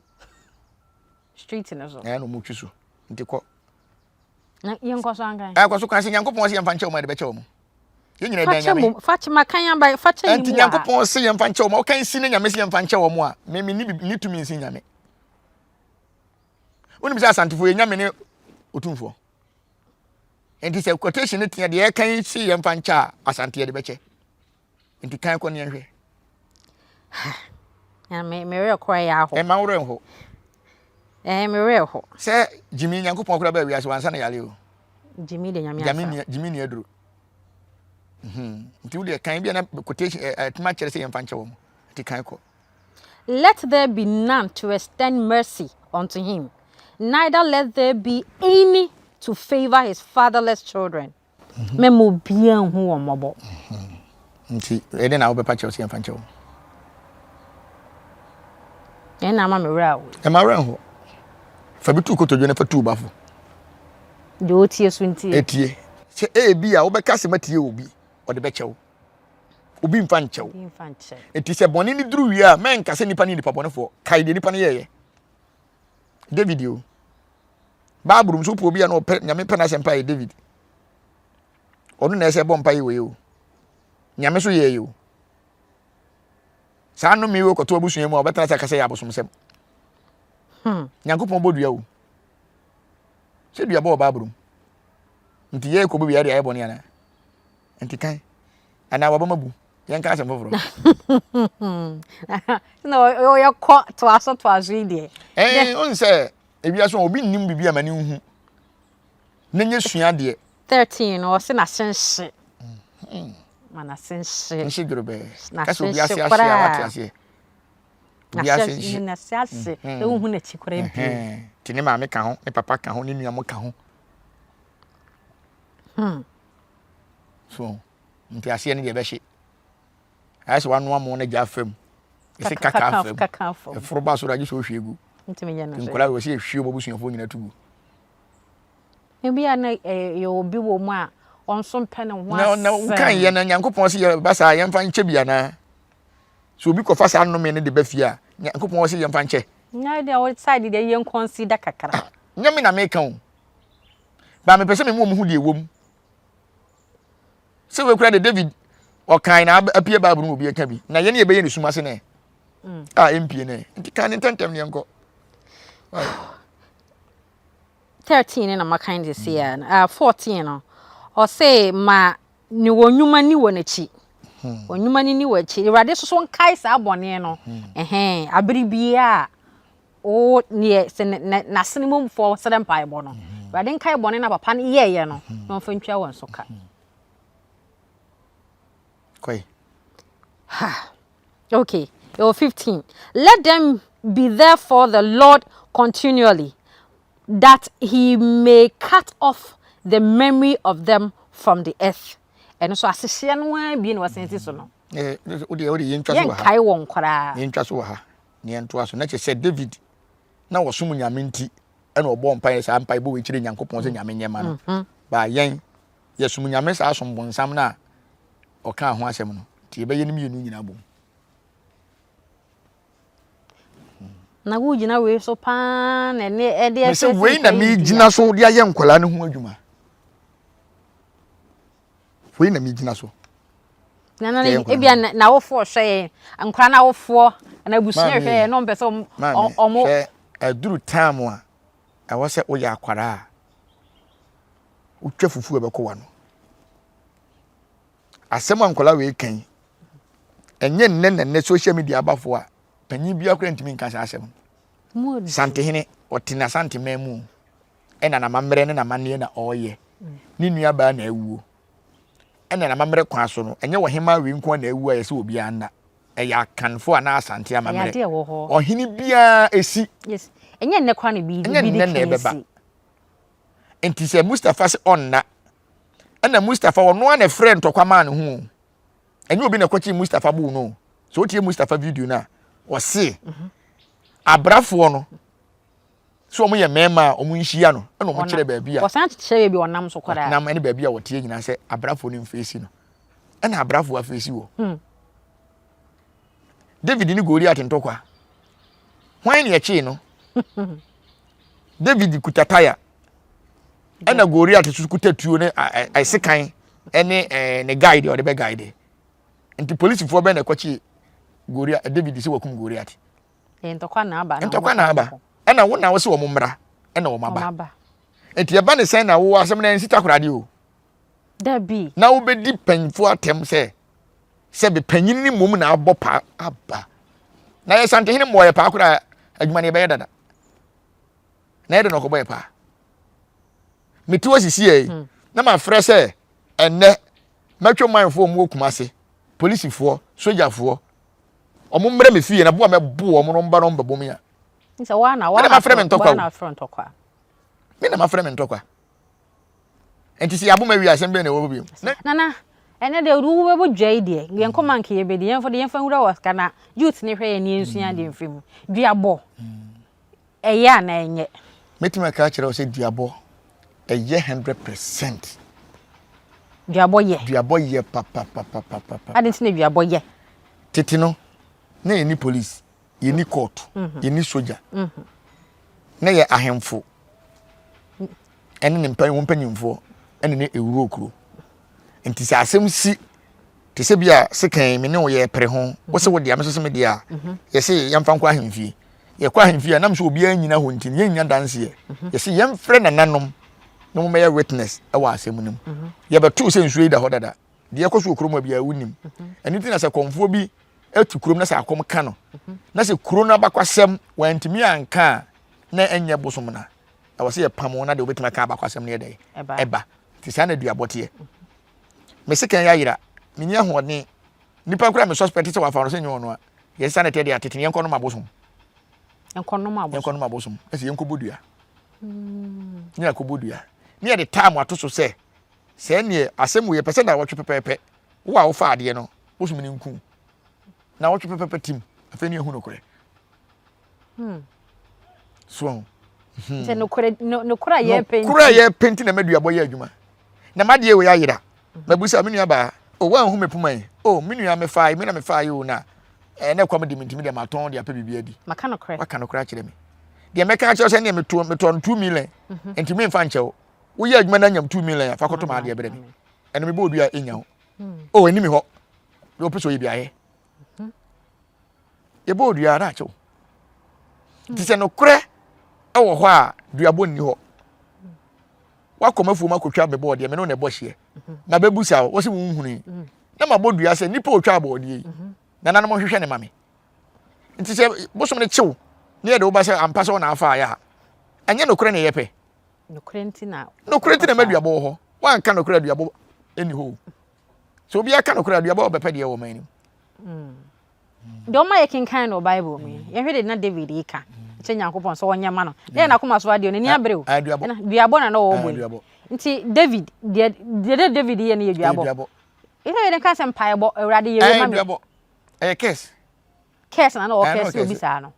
Street no so. Ɛna ɔmo twi so. Nti kɔ. Na yɛnkɔ so ankan. Ɛkɔ so kan sɛ Nyankopɔn sɛ yɛmfa nkyɛ wɔn a yɛde bɛkyɛ wɔn. Yɛn nyinaa dan Nyame. Fakyɛ makan aba fakyɛ ni mu. Ɛnti Nyankopɔn sɛ yɛmfa nkyɛ wɔn a ɔkan si ne Nyame sɛ yɛmfa nkyɛ wɔn a me me ni tumi nsi Nyame. Wonim sɛ Asantefo yɛ Nyame ne Otumfoɔ. Nti sɛ quotation ne teɛ deɛ ɛkan si yɛmfa nkyɛ a Asante yɛde bɛkyɛ. Nti kan kɔ ne yɛnhwɛ. Na me me werɛ kora yɛ aho. Ɛma wo werɛ nho. Ɛɛ me werɛ ho. Sɛ Jimmy Nyankopɔn kora baa wiase wansa na yare o. Jimmy de nyame asa. Jimmy ni aduro. Mhm. Nti wo deɛ kan bi na quotation ɛtuma kyerɛ sɛ yɛmfa nkyɛ wɔn. Nti kan kɔ. Let there be none to extend mercy unto him, neither let there be any to favor his fatherless children. Mɛma obiara nhu wɔn mmɔbɔ. Nti ɛdɛn na wobɛpa kyɛw sɛ yɛmfa nkyɛ wo? Ɛna ama me werɛ awo. Ɛma werɛ nho. Fa bi tu kotodwe na fa tu bafo. Deɛ ɔtie so ntie. Ɛtie. Sɛ ebi a wobɛka asɛm atie obi, ɔde bɛkyɛ wo. Obi mfa nkyɛ wo. Nti sɛ bɔne no duru wie a, mɛnka sɛ nipa ne nipa bɔnefoɔ. Kae deɛ nipa no yɛɛyɛ. David o. Bible mu nso wopɛ obi a na ɔpɛ nyame pɛ n'asɛm paa yɛ David. Ɔno na ɛsɛ bɔ mpa yi wɔ yi o. Nyame so yɛ yi o. Saa nnome yi kɔto abusua mu a ɔbɛtena sɛ akasɛ yɛ abosomsɛm. Hmm. Nyankopɔn bɔ dua o. Sɛ dua bɔ wɔ Bible mu. Nti yɛ kɔ bɔ dua de ayɛ bɔne anaa? Nti kan. Anaa wabama bu. Yɛnka asɛm foforɔ. Na ɔyɛ kɔ toa so toa so yi deɛ. Ɛɛ ɔn sɛ ewiase obi nnim biribi a ma ne nhu. Na nye sua deɛ. 13 no ɔse n'ase nhye. Mm-hmm. Ma n'ase nhye. Nhye dworobɛɛ. Kasa obi ase ahye a wate aseɛ. Obi ase nhye. N'ase ahye. Mm-hmm. Na wohu n'akyi koraa bio. Nti ne maame ka ho, ne papa ka ho, ne nua mo ka ho. Hmm. So nti aseɛ no deɛ ɛbɛhye. Ayɛ sɛ wanoa mo no gya fam. Ɛsɛ kaka fam. Ɛforo ba soro agye sɛ ohwie gu. Nkwadaa wɔ sɛ ehwie wɔn abusuafoɔ nyinaa to gu. Ebi a na yɛ obi wɔ mu a ɔnso mpɛ ne ho asɛm. Na wokan yɛ na Nyankopɔn sɛ yɛba saa yɛmfa nkyɛ bi anaa? Sɛ obi kɔfa saa nnome no de ba fie a, Nyankopɔn sɛ yɛmfa nkyɛ. Na deɛ wɔ side deɛ yɛn consider kakra. Ah, nyɛ me na meka o. Ba mepɛ sɛ memu wɔn ho deɛ ɛwɔ mu. Sɛ wei kura de David ɔkan na apue Bible mu obi ɛka bi. Na yɛn yɛbɛyɛ ne sum ase nɛ. Mm. A ɛmpie nɛ. Nti kan ne ntɛntɛm ne yɛnkɔ. 13 na makan de si ya. Uh, 14 no. Ɔse ma ne wɔn nnwuma ni wɔ n'akyi. Hmm. Wɔn nnwuma ni ni wɔ akyi. Awurade soso nkae saa bɔne no. Hmm. Ɛhɛn, abere biara O neɛ sɛ n'asene mu foɔ srɛ mpaebɔ no, Awurade nkae bɔne na papa no yɛeɛ no, na ɔmfa ntua wɔn so ka. Kɔe. Ha. Okay, ɛwɔ 15. Let them be therefore the Lord continually. That he may cut off the memory of them from the earth. Ɛno nso asehyeɛ no ara bi na wɔsan si so no. Eh, wodeɛ wode yɛntwa so wɔ ha. Yɛnkae wɔn koraa. Yɛntwa so wɔ ha na yɛntoa so. Na kyerɛ sɛ David na wɔsom Nyame nti ɛna ɔbɔ mpaeɛ saa mpaebɔ wei kyerɛ Nyankopɔn sɛ Nyame nyɛ ma no. Mm-hmm. Ba yɛn yɛsom Nyame saa som bonsam no a ɔkaa ho asɛm no nti yɛbɛyɛ no mmienu nyinaa bom. Na wogyina wei so paa na ɛne ɛde ɛsɛ sɛ wei na megyina so de ayɛ nkwadaa no ho adwuma. Wei na megyina so. Na na ebia n'awofoɔ hwɛ yɛn nkwadaa n'awofoɔ na abusua hwɛ yɛn na wɔn pɛ sɛ wɔn. Hwɛ aduru time a ɛwɔ sɛ woyɛ akwadaa a wotwa fufuo a ɛbɛkɔ w'ano. Asɛm a nkwadaa wei ka yi, ɛnyɛ nnɛ na nnɛ social media abafo a panyin biara koraa ntumi nka saa asɛm no. Santehene, ɔte n'Asanteman mu ɛna n'amammerɛ ne n'amanneɛ na ɔreyɛ. Ne nuabaa na awuo. Ɛna n'amammerɛ kwan so no, ɛnyɛ ɔhemaa wei nko na awu a yɛsɛ obiara nna. Ɛyɛ Akanfo anaa Asante amammerɛ. Ɔhene biara esi. Ɛnyɛ nnɛ koraa na bi Ɛnyɛ nnɛ na ɛbɛba. Nti sɛ Mustapha sɛ ɔnna ɛna Mustapha ɔno ara na ɛfrɛ ntɔkwa maa ne ho o ɛnyɛ obi na ɛkɔkye Mustapha boo no sɛ wotie Mustapha video no a ɔse mhm. abrafoɔ no sɛ wɔn yɛ mmarima a wɔn nhyia no ɛna wɔn kyerɛ baabi a wɔsan kyerɛ baabi ɔnam so koraa nam ɛne baabi a wɔteɛ nyinaa sɛ abrafoɔ no mfeesi no ɛna abrafoɔ afeesi wɔ hmm. David ne Goliath ntɔkwa hwan ne ɛkyee no David kuta taya ɛna Goliath nso kuta tuo ne ɛsekan ɛne ɛɛ ne guide ɔde bɛ guide nti polisifoɔ bɛn na ɛkɔkye Goliath David sɛ wakum Goliath. Ntɔkwa na aba. Ntɔkwa na aba ɛna wo na wo sɛ wɔn mmra ɛna wɔn aba nti ɛba ne sɛn na wo asɛm na ɛnsi takoradi o. Dabi. Na wobɛdi mpanyinfoɔ atɛm sɛ sɛ panyin ne mmom na abɔ paa aba na yɛ santehene mmɔ yɛ paa koraa adwuma no yɛbɛyɛ dada. Na yɛde na ɔkɔbɔ yɛ paa. Mete hɔ sisi yɛ yi hmm. na mafrɛ sɛ ɛnnɛ mɛtwe manfoɔ mu wɔ Kumase polisifoɔ sogyafoɔ wɔn mmerɛ me fie na bo a mɛbo wɔn no mba no mbɛbɔ me a. Ɛna mafrɛ me ntɔkwa o. Me na mafrɛ me ntɔkwa. Nti sɛ yɛabɔ ma wie asɛm bɛn na ɛwɔ hɔ bio? Nana, ɛnɛ deɛ wobɛbɔ dwa yi deɛ, yɛn kɔma nka yɛbɛdi, yɛmfa de yɛmfa nwura wɔ sika na youth ne hwɛ yɛn ne yɛnsua adeɛ mfiri mu. Duabɔ, ɛyɛ anaa ɛnyɛ? Mɛtumi aka akyerɛ wo sɛ duabɔ ɛyɛ 100%. Duabɔ yɛ? Duabɔ yɛ papapapapapa. Adɛn nti na duabɔ yɛ? Tete no, na yɛnni police. yɛnni court mhm. yɛnni sogya mhm. na yɛ ahemfo ɛne ne mpanyin mpanyinfoɔ ɛne ne ewuro kuro nti sɛ asɛm si te sɛ bi a sekan me ne wo yɛ pere ho mhm. wo sɛ wo deɛ me nso sɛ me deɛ a yɛsɛ yɛmfa nkɔ ahemfie yɛkɔ ahemfie a nam sɛ obiara nyina hɔ nti yɛnnya danseɛ yɛsɛ yɛmfrɛ nananom na wɔmmɛyɛ witness ɛwɔ asɛm no mu yɛbɛtoo sɛ nsuo yi da hɔ dada deɛ ɛkɔ so wɔ kurom a biara wonim ɛno nti na sɛ kɔmfoɔ bi atu kurom na sɛ akɔm ka no na sɛ kuro no abakwasɛm wantumi anka a na ɛnyɛ bosom na ɛwɔ sɛ yɛpam na deɛ wobɛtumi aka abakwasɛm no yɛ dɛ ɛba nti saa na aduabɔ teɛ mese kan yɛayera menni ahoɔden nipa koraa me suspect sɛ wafa no sɛ nyɛ ɔno a yɛsesa ne tɛ deɛ atete yɛnkɔ nom abosom yɛnkɔ nom abosom ɛsɛ yɛnkɔbɔ dua hmm. ne yɛakɔbɔ dua ne yɛde time ato so sɛ Sɛɛ neɛ asɛm wei yɛpɛ sɛ naawɔtwe pɛpɛɛpɛ wo a wofa adeɛ no bosom no nku naawɔtwe pɛpɛɛpɛ tim afei ne yɛhu nokorɛ hmm. so ahu hmm. sɛ nokorɛ nokorɛ a yɛpɛ nti nokorɛ a yɛpɛ nti na maduabɔ yɛ adwuma na madeɛ wei ayera hmm. mabusa me nua baa o woanhu me poma yi o me nua mefaa me na mefaa yi o na ɛnɛ kɔm de mentumi deɛ matɔn de apɛ biribi adi maka nokorɛ waka nokorɛ akyerɛ me deɛ mɛka akyerɛ sɛ neɛ metɔ no 2 million mhm. nti memfa nkyɛ wo woyɛ adwuma no anyam 2 million a fa kɔtɔ m'adeɛ brɛ me ɛno mebɔ obi a ɛnya wo hmm. o ɛni me hɔ deɛ wopɛ sɛ ɔyɛ biayɛ hmm. yɛbɔ odua na akyɛw nti sɛ nokorɛ ɛwɔ hɔ a duabɔ nni hɔ wakɔ mafuom akɔtwa me bɔɔdeɛ me ne wo na ɛbɔ hyeɛ mhm. na bɛbu sa wo sɛ wonhunu mhm. na mabɔ dua sɛ nnipa ɔtwa abɔɔdeɛ yi mhm. nananom hwehwɛ ne ma me nti sɛ bosom no kyew ne yɛde woba sɛ ampa sɛ wo na afa ayɛ a ɛnyɛ nokorɛ ne yɛpɛ Nokorɛ nti na. Nokorɛ nti na ɛma duabɔ wɔ hɔ. Woanka nokorɛ a duabɔ nni hɔ o. Sɛ obiara ka nokorɛ a duabɔ ɔbɛpɛ deɛ wɔ ɔman no mu. Hmm. Deɛ ɔma yɛkenkan no wɔ Bible mu yi, yɛhwɛ deɛ na David reka. kyerɛ Nyankopɔn sɛ ɔnyɛ ma no. Na yɛ n'akoma so adeɛ, n'ani abere o. Ɛna duabɔ na na ɔrebɔ yi. Nti David, deɛ deɛ David yɛ no yɛ duabɔ. Ɛsɛ yɛ nka sɛ mpaebɔ, Awurade yɛ wei ma me. Ɛyɛ curse. Curse na na ɔkɛse obi saa no.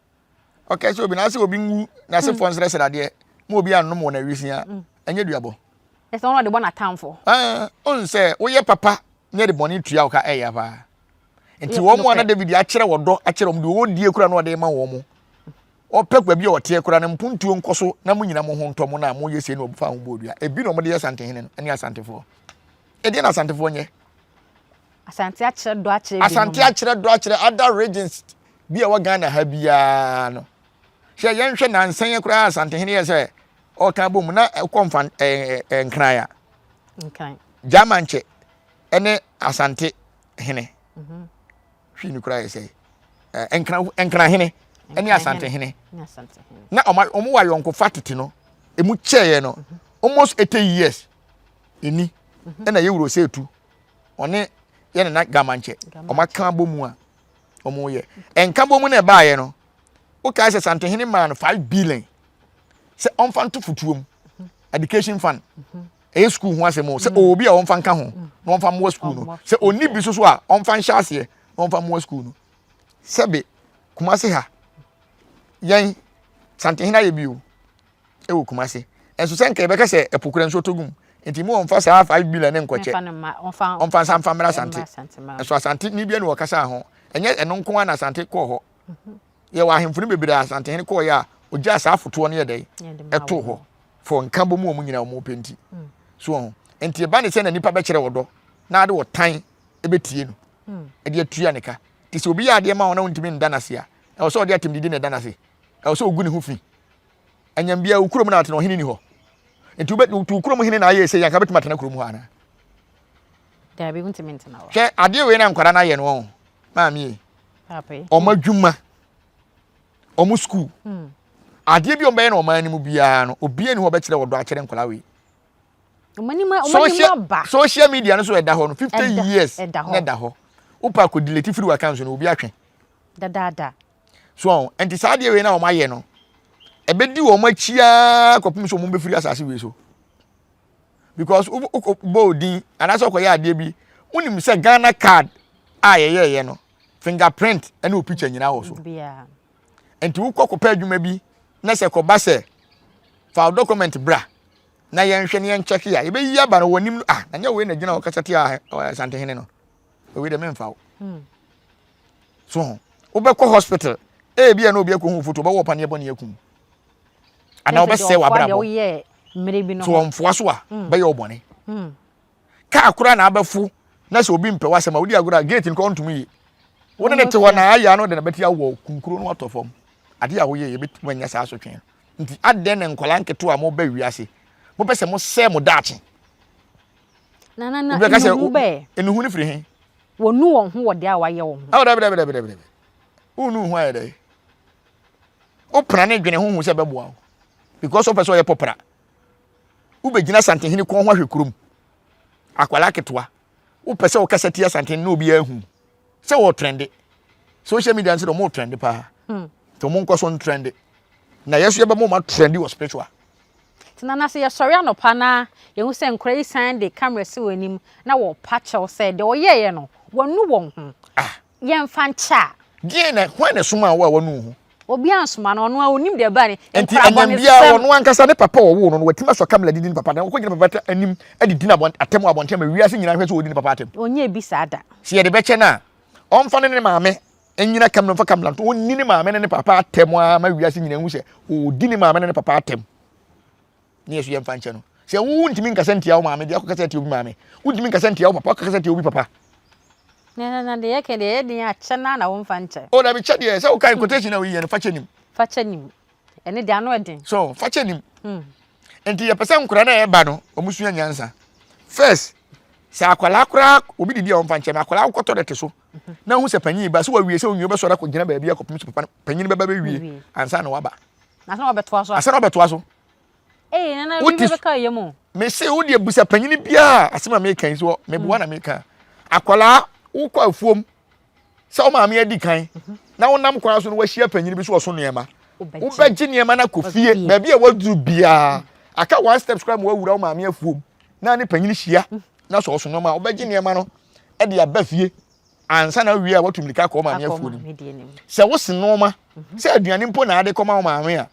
Ɔkɛse obi na asɛ obi nwu na asefoɔ nsrɛsrɛ adeɛ ma obi annom wɔn awisia ɛnyɛ duabɔ. Ɛsɛ wɔn ɔde bɔ n'atamfo. Ɛɛ ɔn sɛ woyɛ papa na yɛde bɔne tua wo ka ɛyɛ paa. Nti wɔn a na David akyerɛ wɔdɔ akyerɛ wɔn deɛ ɔdie kura na ɔde ma wɔn mo. Ɔpɛ baabi a ɔteɛ kura no mpuntuo nkɔ so na mo nyina mo ho ntɔ mo na mo yɛ sei na ɔfa ho bɔ odua. Ebi na wɔde yɛ Asantehene no ne Asantefoɔ. Ɛdeɛ na Asantefoɔ nyɛ. Asante akyerɛ dɔ akyerɛ binom. Asante akyerɛ dɔ akyerɛ other regions bi a ɛwɔ Ghana ha biara no. Hwɛ yɛnhwɛ nansa yi koraa Asantehene yɛ sɛ ɔka bom na ɛkɔ mfa ɛɛ Nkran a. Nkran. Gyamankyɛ ɛne Asante hene. Mhm. Hwii no koraa yɛ sɛ Nkran Nkran hene ɛne Asante hene. Na ɔmo ɔmo wɔ ayɔnkofa tete no emu kyɛɛ no mhm. almost 80 years ɛni mhm. ɛna yɛwuro sɛ etu. ɔne yɛ nana gamankyɛ wɔn aka abɔ mu a wɔn yɛ nka bɔ mu na ɛbaayɛ no wokae sɛ santehene maa no five billion sɛ ɔnfa nto futuo mu education fund ɛyɛ sukuu ho asɛm o sɛ ɔwɔ bi a ɔnfa nka ho na ɔnfa mmoa sukuu no sɛ ɔnni bi soso a ɔnfa nhyɛ aseɛ na ɔnfa mmoa sukuu no sɛbe kumase ha yɛn santehene ayɛ bi o. wɔ Kumasi. Nso sɛ nka yɛbɛka sɛ ɛpo kura nsuo tɔ gum nti mu ɔmfa saa 5 billion ne nkɔkyɛ. Ɔmfa nsa mfa mmra Asante. Nso Asante ni bia ne wɔkasa ho. Ɛnyɛ ɛno nko ara na Asante kɔɔ hɔ. Mhm. Yɛwɔ ahemfo no bebree a Asantehene kɔɔ yɛ a ogyaa saa afotoɔ no yɛ dɛn ɛtoo hɔ for nka bɔ mu wɔn nyinaa wɔn pɛ nti. Mm. So wɔn nti ɛba ne sɛ na nipa bɛkyerɛ ɔdɔ na ade ɔtan ɛbɛtie no mm. ɛde atua ne ka. Te sɛ obi yɛ adeɛ ma wɔn na wɔntumi nda n'ase a ɛwɔ sɛ ɔde atɛmdidi na ɛda n'ase. Ɛwɔ sɛ ogu ne ho fi. Anyam biara wo kurom na atena ɔhene ni hɔ. Nti wobɛ wo kurom hene na ayɛ sɛ yanka bɛtumi atena kurom hɔ anaa? Daabi wontumi ntena hɔ. Hwɛ adeɛ wei na nkwadaa no ayɛ no wɔn maame yi. Wɔn adwuma, wɔn sukuu. Hmm. Adeɛ bi a wɔbɛyɛ na wɔn anim biara no obiara ni hɔ ɔbɛkyerɛ wɔdɔ akyerɛ nkwadaa wei. Social social media no so ɛda hɔ no 50 years na ɛda hɔ. Wopɛ akɔ delete firi w'account no obi atwe. Dadaada. So wɔn nti saa adeɛ wei na wɔn ayɛ no ɛbɛdi wɔn akyi ara kɔpem sɛ wɔn bɛfiri asase wei so because wokɔ bɔ odin anaasɛ ɔkɔyɛ adeɛ bi wonim sɛ Ghana card a yɛyɛɛyɛ no fingerprint ɛne wo picture nyinaa wɔ so nti wokɔ kɔpɛ adwuma bi na sɛ kɔba sɛ fa wo document bra na yɛnhwɛ ne yɛnkyɛke a yɛbɛyi aba no wɔ anim no ah na nyɛ wei na gyina hɔ kasa tia Asantehene no wei deɛ memfa wo hmm. So ho. Wobɛkɔ hospital, ebi a na obi akɔhu foto, ɔbɛwɔ ɔpaneɛ bɔne akum. Anaa ɔbɛsɛe w'abrabɔ. So ɔmfoa so a, hmm. bɛyɛ ɔbɔne. Hmm. Kaa koraa na abɛfo na sɛ obi mpɛ w'asɛm a wodi agorɔ a gate no kɔ ɔntumi yi. Wo ne ne te hɔ na ayɛ ano de na bɛte awɔ kunkuro no atɔ fam. Ade a woyɛ yɛbɛtumi anya saa asotwe. Nti adɛn na nkwadaa nketewa a mobɛ wiase mopɛ sɛ mosɛe mo daakye. Na na na enuhu bɛɛ. Enuhu no firi he? Wɔnu wɔn ho wɔ deɛ a wɔayɛ wɔn ho. Awo dabi dabi dabi dabi dabi. Wonu ho ayɛ dɛ. Wopra ne dwene ho hu sɛ bɛboa wo. Because wopɛ sɛ ɔyɛ pɔpra. Wobɛgyina Asantehene kɔn ho ahwɛ kurom. Akwalaa ketewa. Wopɛ sɛ wokasa tia Asantehene na obiara hu. Sɛ wɔ trende. Social media nso de wɔn trende paa. Hmm. Nti wɔn nkɔ so ntrende. Na yɛso yɛbɛma wɔn atrende wɔ spiritual. Nti Nana sɛ yɛsɔre anɔpa na yɛhu sɛ nkwadaa yi san de camera si wɔn anim na wɔrepa kyɛw sɛ deɛ wɔyɛeɛ no wɔanu wɔn ho, Ah. yɛmfa nkyɛ a. Deɛn na, hwan na ɛsomaa wo a woanu wo ho? Obiara ansoma no, ɔno ara ɔnim deɛ ɛbaa ne Nti nkwadaa anyam biara bɔnesɛm. ɔno ankasa ne papa a ɔwoo no no watumi asɔ camera de di ne papa atɛm, ɔkɔgyina papa ta anim de di no abɔn atɛm wɔ abɔnten ama wiase nyinaa hwɛ sɛ ɔredi ne papa atɛm. Ɔnyɛɛ bi saa da. Sɛ yɛde bɛkyɛ no a, ɔmfa ne ne maame nnyina kamera mfa kamera nto ɔnni ne maame ne ne papa atɛm ara ma wiase nyinaa hu sɛ ɔredi ne maame ne ne papa atɛm ne yɛ so yɛmfa nkyɛ no sɛ wo ntumi nkasa ntia wo maame deɛ akɔkasa tia obi maame wontumi nkasa ntia wo papa akɔkasa tia obi papa na na deɛ yɛka deɛ yɛ den akyɛ na na womfa nkyɛ o dabi kyɛ deɛ sɛ woka quotation na woyɛ no fa kyɛ nim fa kyɛ nim ɛne deɛ ano ɛden so fa kyɛ nim hmm. nti yɛpɛ sɛ nkora no a ɛba no wɔn sua nyansa first sɛ akwadaa koraa obi didi a wɔmfa nkyɛn akwadaa wokɔtɔ dɛte so na hu sɛ panyin ba sɛ wawie sɛ onwie bɛsɔre akɔgyina baabi akɔpem sɛ papa no panyin bɛba bɛwie ansa na waba ansa na wabɛtoa so ansa na wabɛtoa so ee nana bi bɛka yɛ mu mese wo deɛ busa panyin biara asɛm a meka yi so meboa na meka akwadaa wokɔ afuom sɛ wo maame adi kan na wonam kwan so no wahyia panyin bi so ɔso nneɛma. Wobɛgye nneɛma no akɔ fie, baabi a waduru biara. Aka one steps koraa ma wawura wo maame afuom na ne panyin hyia na sɛ ɔso nneɛma a, wobɛgye nneɛma no de aba fie ansa na wie a watu mmirika akɔ wo maame afuo no mu. Sɛ wose nneɛma sɛ aduane mpo na ade kɔma wo maame a,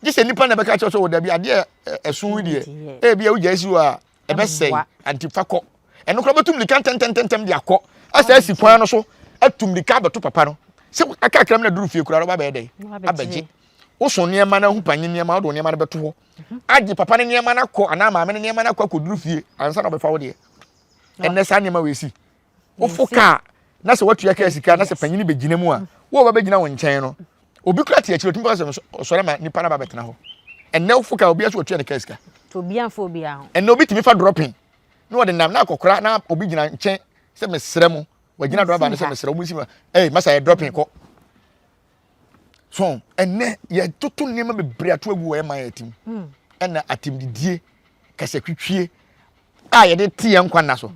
gye sɛ nipa na ɛbɛka kyerɛ sɛ wɔ dabi adeɛ ɛso yi deɛ ebi a wogya si hɔ a ɛbɛsɛe anti fa kɔ. Ɛno koraa bɛtu mmirika ntɛntɛntɛntɛm de akɔ asɛ asi kwan no so atu mmirika abɛto papa no sɛ aka akram na duru fie koraa ɔba bɛyɛ dɛn abɛgye. Woso nneɛma no ahu panyin nneɛma wode wo nneɛma no bɛto hɔ agye papa no nneɛma no akɔ anaa maame no nneɛma no akɔ akɔduru fie ansa na ɔbɛfa wo deɛ. Ɛnnɛ saa nneɛma wei si. Wofo kaa na sɛ woatua kaa sika na sɛ panyin bɛgyina mu a wo a wabɛgyina wo nkyɛn no obi kura te akyire otumi bɛka sɛ ɔsɔre ma nipa no ba bɛtena hɔ. Ɛnnɛ wofo kaa obi aso watua ne kaa sika. Obi amfa obi ho. Ɛnnɛ obi tumi fa dropping na wɔde nam na akɔkora na obi gyina nkyɛn sɛ mesrɛ mo wagyina driver no sɛ mesrɛ mo nsi ma ɛy masa yɛ dropping kɔ. So ɛnnɛ yɛtoto nneɛma bebree ato agu wɔ yɛn man yɛ tim ɛna atemdidie kasatwitwie a yɛde te yɛn nkwa nna so.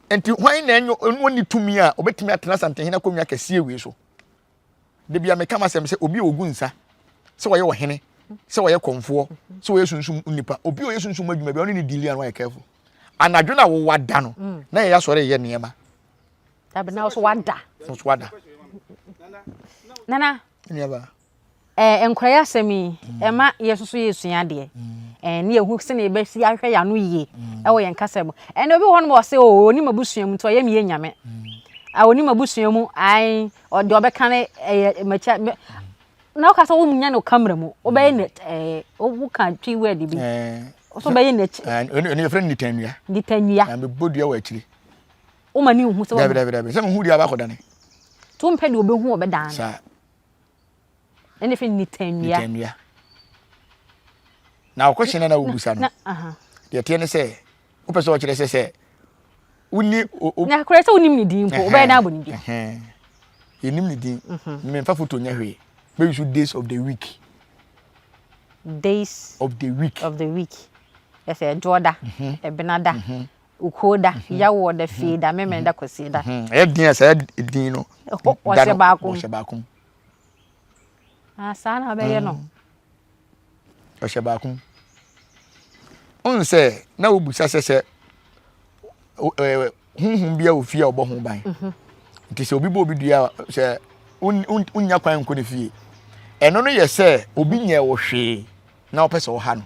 Nti hwan na ɛnyɛ ɔno ɔnni tumi a ɔbɛtumi atena Asantehene akonnwa kɛseɛ wei so? Da bia meka m'asɛm sɛ obi a ɔgu nsa sɛ ɔyɛ ɔhene, sɛ ɔyɛ kɔmfoɔ, sɛ ɔyɛ sunsum nipa, obi a ɔyɛ sunsum adwuma bi ɔne ne dili a na ɔyɛ careful. Anadwo na wowa da no, na yɛyɛ asɔre yɛ nneɛma. Dabi na so wada. So wada. Nana. Nnuaba. Eh, nkwadaa asɛm yi, ɛma yɛn nso so yɛsua adeɛ. Eh, ne yɛhu sɛnea yɛbɛsi ahwɛ yɛn ano yie ɛwɔ yɛn kasa mu. Ɛnna obi wɔ hɔ nom ɔsɛ o, onim abusua mu nti ɔyɛ me yɛ nyame. A onim abusua mu, ae, ɔde ɔbɛka ne ɛyɛ mɛkyɛ. Na woka sɛ wonya no kamera mu, wobɛyɛ ne ɛɛ, woka twi word bi. So wobɛyɛ n'akyi. Ɛno yɛfrɛ no nitannua. Nitannua. Mebɔ dua wɔ akyiri. Woma ne nhu sɛ. Dabi dabi dabi, sɛ mehu deɛ abakɔdane. To mpɛ deɛ ɔbɛhu ɔbɛdan. Saa. Ɛna efi nitannua. Nitannua. Na ɔkɔhyɛ no na wobusa no. Deɛ teɛ ne sɛ wopɛ sɛ ɔkyerɛ sɛ sɛ wonni. Na korɛ sɛ wonim ne din mpo wobɛyɛ no abɔ ne din. Yɛnim ne din. Memfa foto nyɛ hwee. Bɛyi so days of the week. Days of the week. Of the week. Ɛsɛ ɛdwoɔda, ɛbenada, Ukuoda, Yawoɔda, Fieda, Memeneda, Kwasieda. Ɛyɛ din a saa din no. Wɔhyɛ baako mu. Wɔhyɛ baako mu. Ah, saa na abɛyɛ no. Ɔhyɛ baako mu. Wohu sɛ na wobusa sɛ sɛ honhom bi a wɔ fie a ɔbɔ ho ban. Nti sɛ obi bɔ obi dua sɛ wonnya kwan nkɔ ne fie. Ɛno no yɛ sɛ obi nyɛ wo hwee na ɔpɛ sɛ ɔha no.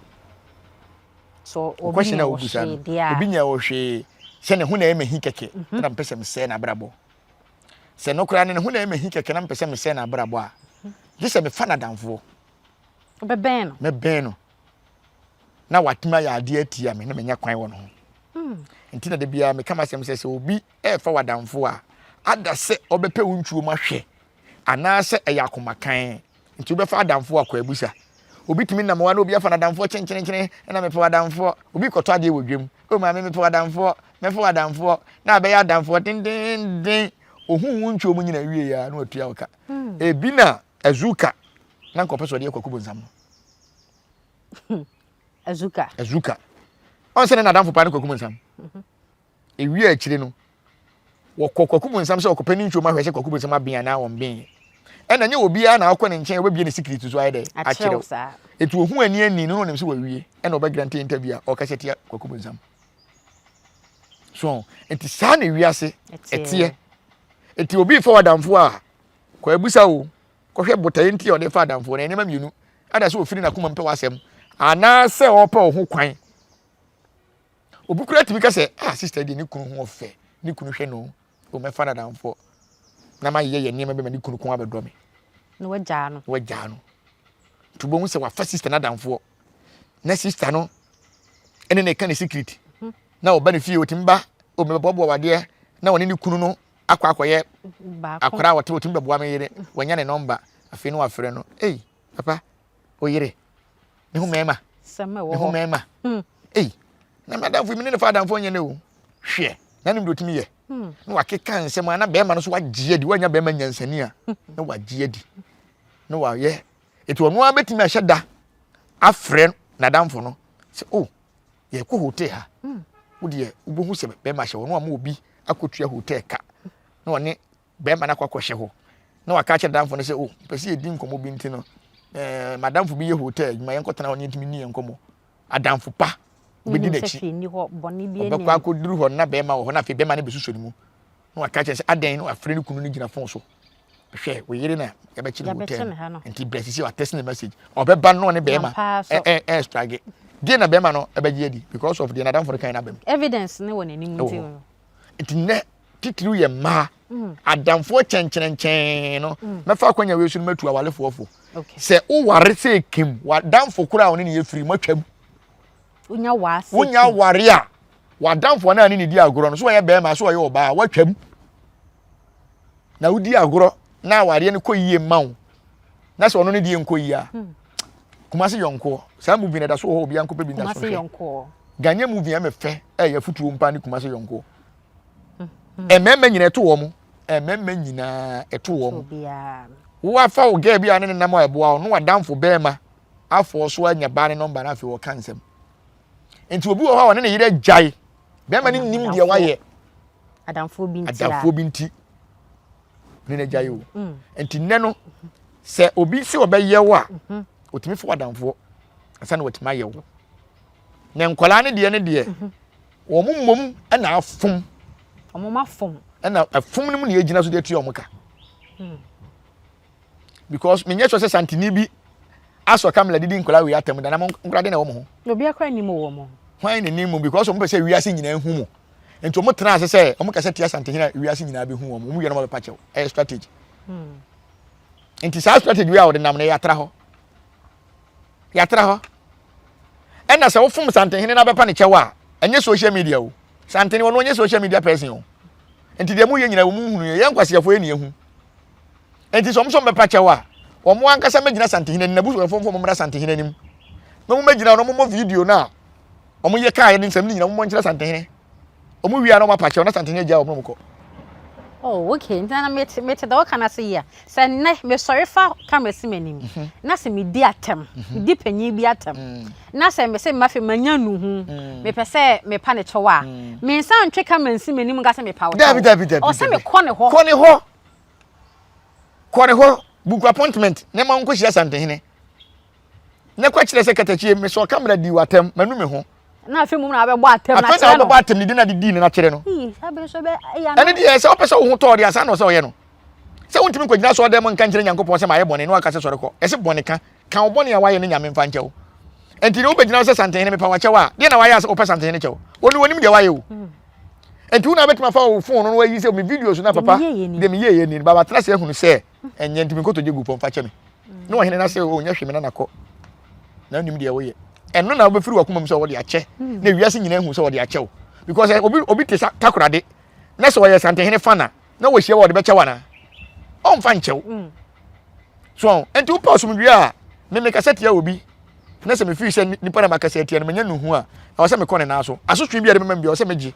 So Wo obi question nyɛ a wo wobisa hwee no, deɛ a. obi nyɛ wo hwee sɛ ne ho na ɛyɛ mahi kɛkɛ mhm. na mepɛ sɛ mesɛe n'abrabɔ. Sɛ no koraa ne ne ho na ɛyɛ mahi kɛkɛ na mepɛ sɛ mesɛe n'abrabɔ a, mhm. gye sɛ mefa n'adamfoɔ. Wobɛbɛn no. Mɛbɛn no. Na watumi ayɛ adeɛ atia me na manya kwan wɔ ne ho. Nti na da biara meka m'asɛm sɛ sɛ obi ɛrefa w'adamfoɔ a, ada sɛ ɔbɛpɛ wo ntwuo mu ahwɛ anaasɛ ɛyɛ akomakan nti wobɛfa adamfoɔ akɔ abusa obi tumi nam hɔ na obi afa n'adamfoɔ kyenkyerenkyene ɛna mepɛ w'adamfoɔ obi kɔtɔ adeɛ wɔ dwam o maame mepɛ w'adamfoɔ mɛfa w'adamfoɔ na abɛyɛ adamfoɔ dendenden ohun wo ntwom nyina wie ya na watua wo ka hmm. ebi na azuka na nkɔpɛ sɛ ɔde yɛ kwaku bonsam no azuka azuka ɔn sɛ ne n'adamfo paa ne kwaku bonsam mhm. Ewiee akyire no, wɔkɔ Kwaku Bonsam sɛ ɔkɔpɛ ne ntwom ahwɛ sɛ Kwaku Bonsam aben anaa ɔmben. Ɛna ɛnyɛ obiara na ɔkɔ ne nkyɛn ɔbɛbie ne secret so ayɛ dɛ akyerɛw. Eti ohu ani ani no na ɔnim sɛ wawie ɛna ɔbɛ grante interview a ɔkasa tia Kwaku Bonsam. So nti saa na wiase ɛteɛ. Eti obi fa w'adamfo a kɔ abusa o kɔhwɛ botaeɛ nti a ɔde fa adamfo no nneɛma mmienu ada sɛ ofiri n'akoma mpɛ w'asɛm anaasɛ ɔpɛ wo ho kwan. Obi koraa tumi ka sɛ, ah, sista deɛ ne kunu ho ɔfɛ, ne kunu hwɛ no, o mɛfa no adamfoɔ na mayɛ yɛ nneɛma bi ma ne kunu ko abɛdɔ me. Na wagyaa no. Na wagyaa no. Nti wobɛhu sɛ wafa sista no adamfoɔ na sista no ɛne ne ka ne secret mhm. na ɔba ne fie ɔtumi ba ɔmɛboaboa wadeɛ na ɔne ne kunu no akɔ akɔyɛ akwadaa a ɔte ɔtumi bɛboa me yere wanya ne nɔmba afei na wafrɛ no ei papa oyere ne ho mmarima ne ho mmarima hmm. ei na madamfo mi ne ne fa adamfo nyɛ ne o hwɛ na nim de otumi yɛ hmm. na wakeka nsɛm a na bɛrima no so wagye adi wanya bɛrima nyansani a hmm. na wagye adi na wayɛ eti ɔno ara bɛtumi ahyɛ da afrɛ n'adamfo no sɛ o oh, yɛkɔ hotel ha wo deɛ wobɛhu sɛ bɛrima hyɛ hɔ no ama obi akɔtua hotel ka na ɔne bɛrima no akɔ akɔhyɛ hɔ. Na waka akyerɛ damfo no sɛ, o, oh, pɛ sɛ yɛdi nkɔmmɔ bi nti no, ɛɛ madamfo bi yɛ hotel adwuma, yɛnkɔtena hɔ ne yɛntumi nni yɛn nkɔmmɔ. Adamfo pa, obɛdi n'akyi. Ɔbɛkɔ akɔduru hɔ na bɛrima wɔ hɔ na afei bɛrima no bɛsusɔ ne mu. Na waka kyerɛ sɛ adɛn na wafrɛ ne kunu no gyina fon so. Hwɛ, wo yere na yɛbɛkye no hotel nti brɛ sisi watɛsi ne message. Ɔbɛba no ne bɛrima ɛɛ ɛɛ strage. Deɛ na bɛrima no ɛbɛgye adi because of deɛ n'adamfo no kan n'abam. Evidence ne wɔ n'anim nti. Nti nnɛ titiriw yɛ mmaa mm. adamfoɔ kyɛnkyerɛnkyɛn no mm. mɛfa akwanya wei so no matu awalefoɔ fo sɛ woware sɛ kim w'adamfo koraa a ɔne ne yɛ firi moatwam wonya ware a w'adamfoɔ no a ne ne di agorɔ no so ɔyɛ bɛrima so ɔyɛ ɔbaa woatwam na wodi agorɔ na awareɛ no kɔ yie ma wo na sɛ ɔno ne deɛ nkɔ yie a hmm. Kumasi yɔnkoɔ saa movie na ɛda so wɔ hɔ obiara nkɔpɛ bi na so hwɛ Ghanaian movie ɛmɛ fɛ ɛyɛ futuo mpa ne Kumasi yɔnkoɔ mmarima nyinaa ɛto wɔn mmarima nyinaa ɛto wɔn woafa wo girl bi a ne nenam a ɛboa wo no wadamfo bɛrima afɔ so anya baa ne nɔmba no afei wɔka nsɛm nti obi wɔ hɔ a ɔne ne yere agyae bɛrima no nim deɛ wayɛ adamfoɔ bi nti adamfoɔ bi nti ne no agyae o mm. nti nnɛ no sɛ obi sɛ ɔbɛyɛ wo a mhm. otumi fo adamfoɔ ansa na watumi ayɛ wo na nkwadaa no deɛ no deɛ mhm. wɔn mmom na afom wɔn afom ɛna afom no mu na yɛgyina so de atua wɔn ka hmm. because menyɛ sure sɛ santini bi asɔ kamila didi nkwadaa wei atɛm da na mo nkwadaa de na ɛwɔ mo ho. Obi akora nim wɔ mo. Hwan na nim mo because wɔn pɛ sɛ wiase nyinaa hu mo nti wɔn tena ase sɛ wɔn kasa tia santehene a wiase nyinaa bɛ hu wɔn wɔn wia na wɔn abɛpa kyɛw ɛyɛ strategy hmm. nti saa strategy wei a wɔde nam no yɛatra hɔ yɛatra hɔ ɛna sɛ wofom santehene na abɛpa ne kyɛw a ɛnyɛ social media o santehene wɔn ɔnyɛ social media person o nti deɛ mo yɛ nyinaa wɔn mu hunu yɛ yɛn nkwasiafoɔ yɛ ne yɛ hu. Enti sɛ wɔn nso wɔbɛpa kyɛw a, wɔn ankasa mmɛgyina Santehene anim, n'abusuafoɔ mfa wɔn mmra Santehene anim, na wɔmmɛgyina hɔ na wɔmmɔ video no a wɔyɛ kaeɛ ne nsɛm no nyinaa, wɔmmɔ nkyerɛ Santehene. Wɔn wie a na wɔapa kyɛw na Santehene agyaa wɔn na wɔkɔ. Oh, okay. Nti na mete mete deɛ ɔka no ase yie a, sɛ nnɛ mesɔre fa camera si m'anim mhm. na sɛ medi atɛm, mhm. medi panyin bi atɛm, mm. na sɛ mese mafe manya nuhu, mm. mepɛ sɛ mepa ne kyɛw a, mm. mensa ntwe camera nsi m'anim nka sɛ mepa wo kyɛw. Dabi dabi dabi. Ɔsɛ mekɔ ne hɔ. Kɔ ne hɔ. Kɔ ne hɔ, book appointment na ma nkɔhyia Asantehene. Na kɔ kyerɛ sɛ katakyie mesɔ kamera di w'atɛm, manu me ho. Na afei mmom na wabɛbɔ atɛm na Afei na wabɛbɔ atɛm ne din na de dii no na kyerɛ no. Ɛne deɛ sɛ wopɛ sɛ wo ho tɔɔ deɛ ansa na ɔsɛ ɔyɛ no. Sɛ wontumi nkɔgyina asɔre dɛm nka nkyerɛ Nyankopɔn sɛ mayɛ bɔne na waka sɛ sɔre kɔ. Ɛse bɔne ka. Ka wo bɔne a wayɛ no Nyame mfa nkyɛ wo. Enti deɛ wobɛgyina hɔ sɛ Santehene mepa wakyɛw a, deɛ na wayɛ a wopɛ Santehene kyɛw? Ɔno ɔnim deɛ wayɛ o. Enti wo na wobɛtumi afa wo phone no na wayi sɛ me videos no a papa deɛ meyɛeɛ ni no, ba matena ase ahunu sɛ ɛnyɛ nti me nkotodwe gu fam fa kyɛ me. Na ɔhene no ase o nyɛ hwee me nana kɔ. Na wonim deɛ woyɛ. Ɛno na wobɛfiri w'akoma mu sɛ wɔde akyɛ na wiase nyinaa hu sɛ wɔde akyɛ wo. Because eh, obi obi te takorade na sɛ ɔyɛ Santehene fa na na wɔhyia wɔ ɔde bɛkyɛ wo anaa? Ɔmfa nkyɛ wo. Mm. So nti wopɛ asomdwoeɛ a me mekasa tia obi na sɛ mefiri sɛ nipa na makasa atia no manya nuhu a ɛwɔ sɛ mekɔ ne nan so asotwe bi a de bɛma me bi ɛwɔ sɛ megye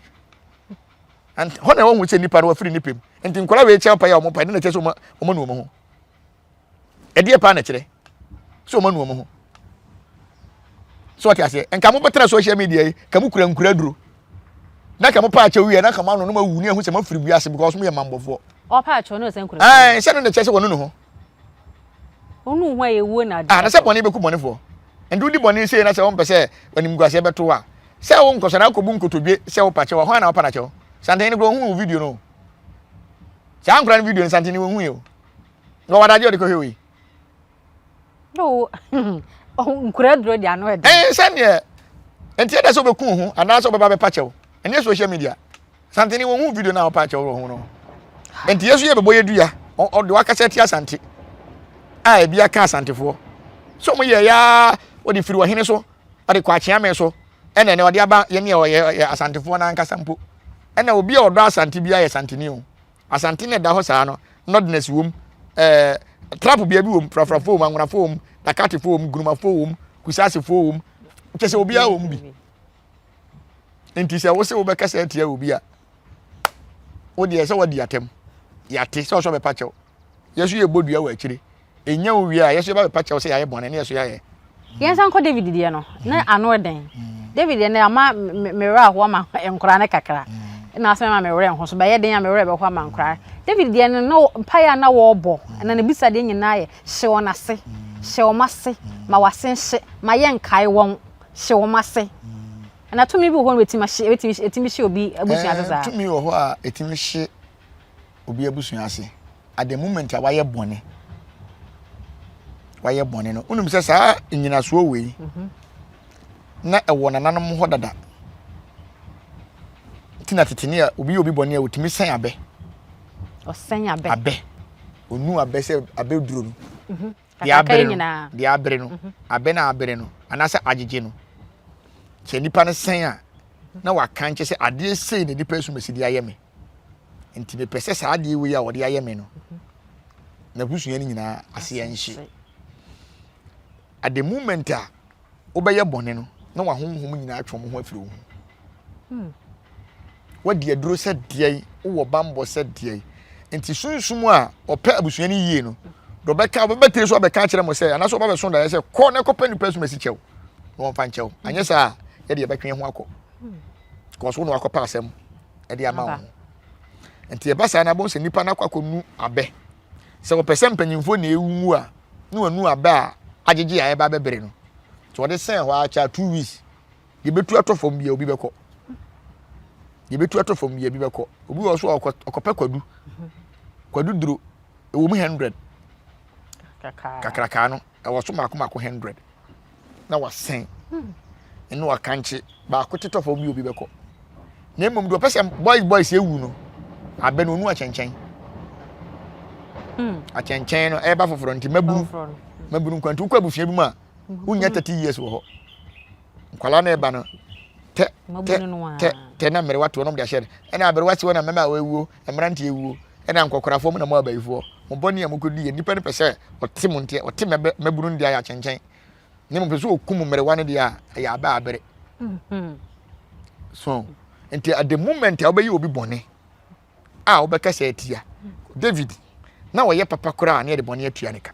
hɔ na wɔhu sɛ nipa no wafiri ne pɛ mu nti nkwadaa wei kyɛw pa yɛ wɔn pa ɛde na kyerɛ sɛ wɔn anu wɔn ho ɛdeɛ paa na kyerɛ sɛ wɔn anu wɔn ho so ɔte aseɛ nka mo bɛtena social media yi ka mo kura nkura duro na ka mo pa akyɛw wie na ka mo ano no ma wu ne ehu sɛ mo afiri wiase because mo yɛ mambɔfoɔ. Ɔpa akyɛw no sɛ nkura. Ɛɛ sɛ no na kyerɛ sɛ wɔn nu ne ho. Onu ho a ewuo na ade. Ah na sɛ bɔne bɛku bɔnefoɔ. Nti wodi bɔne sei na sɛ wompɛ sɛ animguaseɛ bɛto wo a, sɛ wo nkɔsɔ na akɔbu nkotodwe sɛ wopa kyɛw a, hwan na wopa no akyɛw? Santene no koraa ɔhuu wo video no o. Saa nkora no video no Santene wɔhui o. Na ɔwɔ adagye a ɔde kɔhwɛ wei. No, nkura duro de ano ɛde. Ɛɛ sɛdeɛ nti ɛdɛ sɛ wobɛku wo ho anaasɛ wobɛba bɛpa kyɛw. Ɛnyɛ social media. Santene wɔn hu video na ɔpa kyɛw wɔ ho no. Nti yesu yɛ bɛbɔ yɛ dua ɔde wakasa ti asante a ebi aka asantefoɔ. So wɔn yɛ ya wɔde firi ɔhene so ɔde kɔ akyeame so ɛna ɛna ɔde aba yɛn ne ɔyɛ yɛ asantefoɔ n'ankasa mpo. Ɛna obi a ɔdɔ asante bi ayɛ santene o. Asante na ɛda hɔ saa no nɔdness wom ɛɛ trap bia bi wom frafrafoɔ wom anwonafoɔ wom dakatefoɔ wom gunumafoɔ wom kusasefoɔ wom kyɛ sɛ obiara wɔ mu bi. Nti sɛ wose wobɛkasa atia obi a, wo deɛ sɛ wadi atɛm. Yɛate sɛ ɔsɛ ɔbɛpa kyɛw. Yɛso yɛbɔ dua wɔ akyire. Ɛnya wo wie a, yɛso yɛba bɛpa kyɛw sɛ yɛayɛ bɔne ne yɛso yɛayɛ. Yɛnsan nkɔ David deɛ no, na ano ɛden. David deɛ no ama me werɛ aho ama nkora no kakra. Na asɛm ama me werɛ nho so, bɛyɛ den a me werɛ bɛho ama nkora. David deɛ no na mpaeɛ a na wɔrebɔ na ne bisadeɛ nyinaa yɛ hye wɔn ase, hyɛ wɔn ase, ma w'ase nhye, ma yɛnkae wɔn, hye wɔn ase. Na tumi bi wɔ hɔ no ɛtumi ahye, ɛtumi ɛtumi hye obi abusua ase saa. Tumi wɔ hɔ a ɛtumi hye obi abusua ase. At the moment a wayɛ bɔne, wayɛ bɔne no, wonim sɛ saa nnyinasoɔ wei mhm. na ɛwɔ nananom hɔ dada. Nti na tete ne a obi yɛ obi bɔne a otumi sɛn abɛ. Ɔsɛn abɛ. Abɛ. Onu abɛ sɛ abɛ duro no. Mhm. Deɛ abere no, deɛ abere no, mhm. abɛ na abere no, anaasɛ agyegye no. Sɛ nipa no sɛn a, na waka nkyɛ sɛ adeɛ sei na nipa esumasi de ayɛ me. Nti mepɛ sɛ saa adeɛ wei a wɔde ayɛ me no, mhm. n'abusua no nyinaa aseɛ nhye. At the moment a wobɛyɛ bɔne no, na w'ahonhom nyinaa atwe wɔn ho afiri wo ho. Hmm. Wadi aduro sɛ deɛn, wowɔ bammɔ sɛ deɛn. Nti sunsum a ɔpɛ abusua no yie no, deɛ ɔbɛka ɔbɛba tiri so abɛka akyerɛ mo sɛ anaasɛ ɔba bɛso daeɛ sɛ kɔ na kɔpɛ nipa sum asi kyɛw na wɔmfa nkyɛw. Anyɛ saa a yɛde yɛbɛtwe ho akɔ. Kɔɔ so na wakɔpɛ asɛm ɛde ama wo ho. Nti ɛba saa na abɔ sɛ nipa no akɔ akɔnu abɛ. Sɛ wɔpɛ sɛ mpanyinfoɔ na ewu a na wɔnu abɛ a agyegye a ɛba abɛbere no. Nti wɔde sɛn hɔ akyɛ 2 weeks yɛbɛtu atɔ fam bia obi bɛkɔ yɛbɛtu atɔ fam bia bi bɛkɔ obi wɔ so a ɔkɔpɛ kwadu kwadu duro ɛwɔ mu 100 kakrakaa no ɛwɔ so mako mako 100 na wasɛn ɛne wakankye baako tetɔ fam bi obi bɛkɔ na mmom deɛ ɔpɛ sɛ boys boys ewu no abɛ no onu akyɛnkyɛn akyɛnkyɛn no ɛba foforɔ nti mabunu mabunu nkwantu wokɔ abusua bi mu a wonya 30 years wɔ hɔ nkwalaa na ɛba no tɛ tɛ tɛ tɛ na mmerewa to ɔnom de ahyɛ no ɛna aberewa si hɔ na mmɛma a wɔawuo mmeranteɛ awuo ɛna nkɔkorafoɔ mu na mo abayifoɔ mo bɔne a mokɔdi yɛ nnipa no pɛ sɛ ɔte mo nteɛ ɔte mmabunu no deɛ ayɛ akyɛnkyɛn ne mo pɛ sɛ ɔkum mmerewa no deɛ a ɛyɛ aba abere mm-hmm. So nti at the moment a wobɛyɛ obi bɔne a wobɛka sɛ atia David na ɔyɛ papa koraa ne yɛde bɔne atua ne ka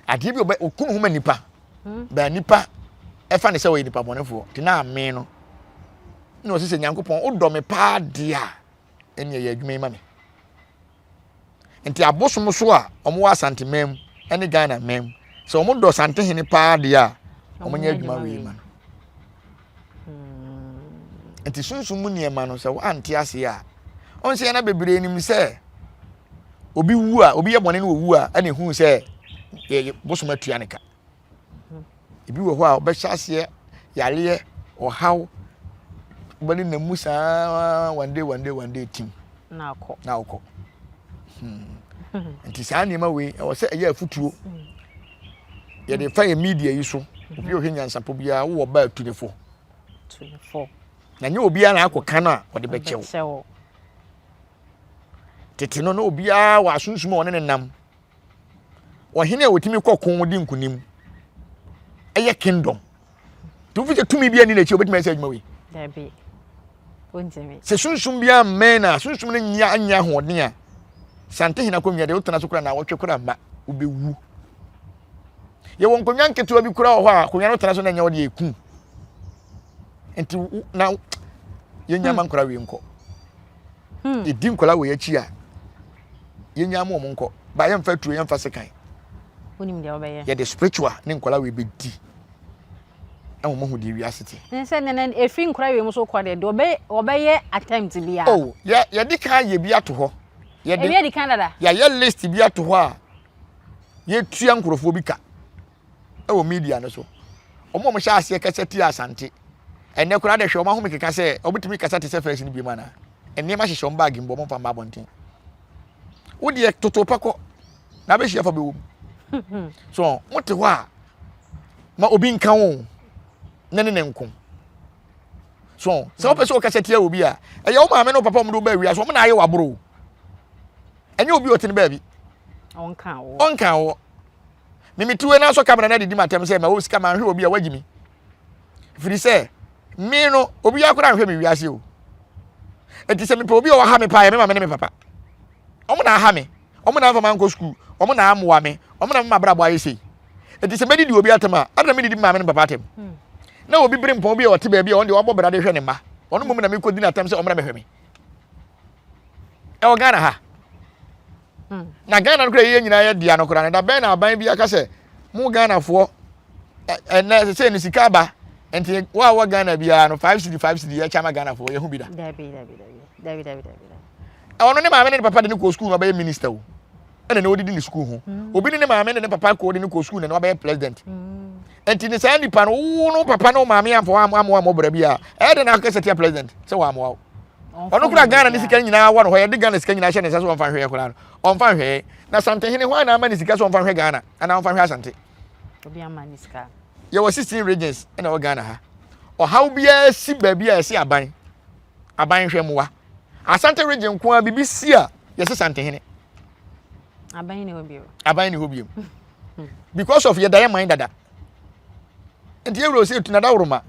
adeɛ bi ɔbɛ ɔku ne ho ma nipa hmm. bɛn nipa ɛfa ne sɛ ɔyɛ nipa bɔnefoɔ nti na ame no na ɔsi sɛ Nyankopɔn wodɔ me paa deɛ a ɛne ɛyɛ adwuma yi ma me nti abosom so a wɔwɔ Asante man mu ɛne Ghana man mu sɛ wɔn dɔ Santehene paa deɛ a wɔn nyɛ adwuma wei ma no hmm. nti sunsum mu nneɛma no sɛ wɔante aseɛ a ɔn sɛ yɛn na bebree nim sɛ obi wu a obi yɛ bɔne no owu a ɛna ehu sɛ yɛ bosom atua ne ka ebi wɔ hɔ a ɔbɛhyɛ aseɛ yareɛ ɔhaw wobɛne nam mu saa one day, one day, one day tim na akɔ na akɔ hmm. Nti saa nneɛma wei ɛwɔ sɛ ɛyɛ afutuo yɛde fa yɛ media yi so. Obi a ɔhwɛ nyansapɔ biara wowɔ ba atu ne fo na nyɛ obiara na akɔ kan a ɔde bɛkyɛw. Tete no na obiara wɔ asunsum a ɔne ne nam. Ɔhene a ɔtumi kɔ ko di nkunim ɛyɛ kingdom. Nti wofi sɛ tumi bi ani n'akyi obɛtumi ayɛ sɛ adwuma wei? Dabi. Sɛ sunsum bi ammɛn na sunsum no nya anya ahoɔden a Santehene akonnwa deɛ wotena so koraa na awɔtwe koraa mma wobɛwu. Yɛwɔ nkonnwa nketewa bi koraa wɔ hɔ a akonnwa no tena so na ɛnyɛ wɔde ɛku. Nti na yɛnya ma nkora wei nkɔ. Yɛdi nkwadaa wɔ akyi a yɛnya ama wɔn nkɔ ba yɛmfa tuo yɛmfa sekan. Yɛde spiritual ne nkwadaa wei bɛdi ɛwɔ mo ho deɛ wiase te. Sɛ nene efi nkwadaa wei mu so kɔ deɛ deɛ ɔbɛyɛ attempt biara. Oh yɛ yɛde kan yɛ bi ato hɔ. Yɛde ebi adi kan dada. Yɛayɛ list bi ato hɔ a yɛtua nkurɔfoɔ bi ka ɛwɔ media no so. Wɔn a wɔhyɛ aseɛ kasa tia Asante ɛnɛ koraa de hwɛ wɔn ahome keka sɛ wɔbɛtumi kasa te sɛ fɛs no bi mu anaa nneɛma hyehyɛ wɔn baagi mu bɔ wɔn mfa mma abɔnten. Wo deɛ toto pɛ kɔ na abɛhyia fa bɛwɔ mu. So mote hɔ a ma obi nka wo ne ne ne nko. So sɛ wopɛ sɛ wokasa tia obi a ɛyɛ wo maame ne wo papa wɔn de wo ba awia so wɔn na ayɛ waboro. Ɛnyɛ obi ɔte ne baabi. Ɔnka wo. Mimi tuwe na asɔ kamera na didi matam sɛ ma wo sika ma nhwɛ obi a wagyi mi. Firi sɛ me no obi akora nhwɛ me wiase o. Enti sɛ mepɛ obi a ɔha me paa yɛ me maame ne me papa. Wɔn na aha me. Wɔn na amfa mankɔ sukuu. Wɔn na amoa me. Wɔn na mama abrabɔ ayɛ sei. Enti sɛ mɛdidi obi atam a, adɛn na medidi me maame ne me papa atam? Na obi bere mpɔn bi a ɔte baabi a ɔno deɛ wabɔ bra de hwɛ ne mma. Ɔno mmom na mekɔdi n'atam sɛ ɔmmra mɛhwɛ me. Ɛwɔ Ghana ha. Hmm. Na Ghana no koraa yɛyɛ nyinaa yɛ dea no koraa no da bɛn na aban bi aka sɛ mo Ghanafoɔ ɛnɛ sɛ ne sika aba nti wo a wɔ Ghana biara no 5 cedi 5 cedi yɛkyɛ ama Ghanafoɔ yɛho bi da. Dabi dabi dabi dabi dabi dabi. Ɔno ne maame ne ne papa de ne kɔ sukuu na ɔbɛyɛ minister o. Ɛna na ɔdidi ne sukuu ho. Hmm. Obi ne ne maame ne ne papa kɔ de ne kɔ sukuu na na ɔbɛyɛ president. Hmm. Nti ne saa nipa no wo no papa ne wo maame amfa wɔn amoa mmɔbra bi a ɛyɛ de na akɛsɛ tia president sɛ wɔamoa wo. Ɔno kura Ghana ne sika nyinaa wɔ no hɔ yɛde Ghana sika nyinaa hyɛ ne nsa so ɔmfa nhwɛ koraa no ɔmfa nhwɛ na Asantehene hwan na ama ne sika so ɔmfa nhwɛ Ghana anaa ɔmfa nhwɛ Asante. Obi ama ne sika. Yɛwɔ 16 regions ɛna ɛwɔ Ghana ha. Ɔhaw biara si baabi a yɛse aban aban nhwɛ mmoa. Asante region nko ara biribi si a yɛse Santehene. Aban ni hɔ bio. Aban ni hɔ bio. Because of yɛda yɛ man dada. Nti yɛwura ɔsɛ etu nadaworoma.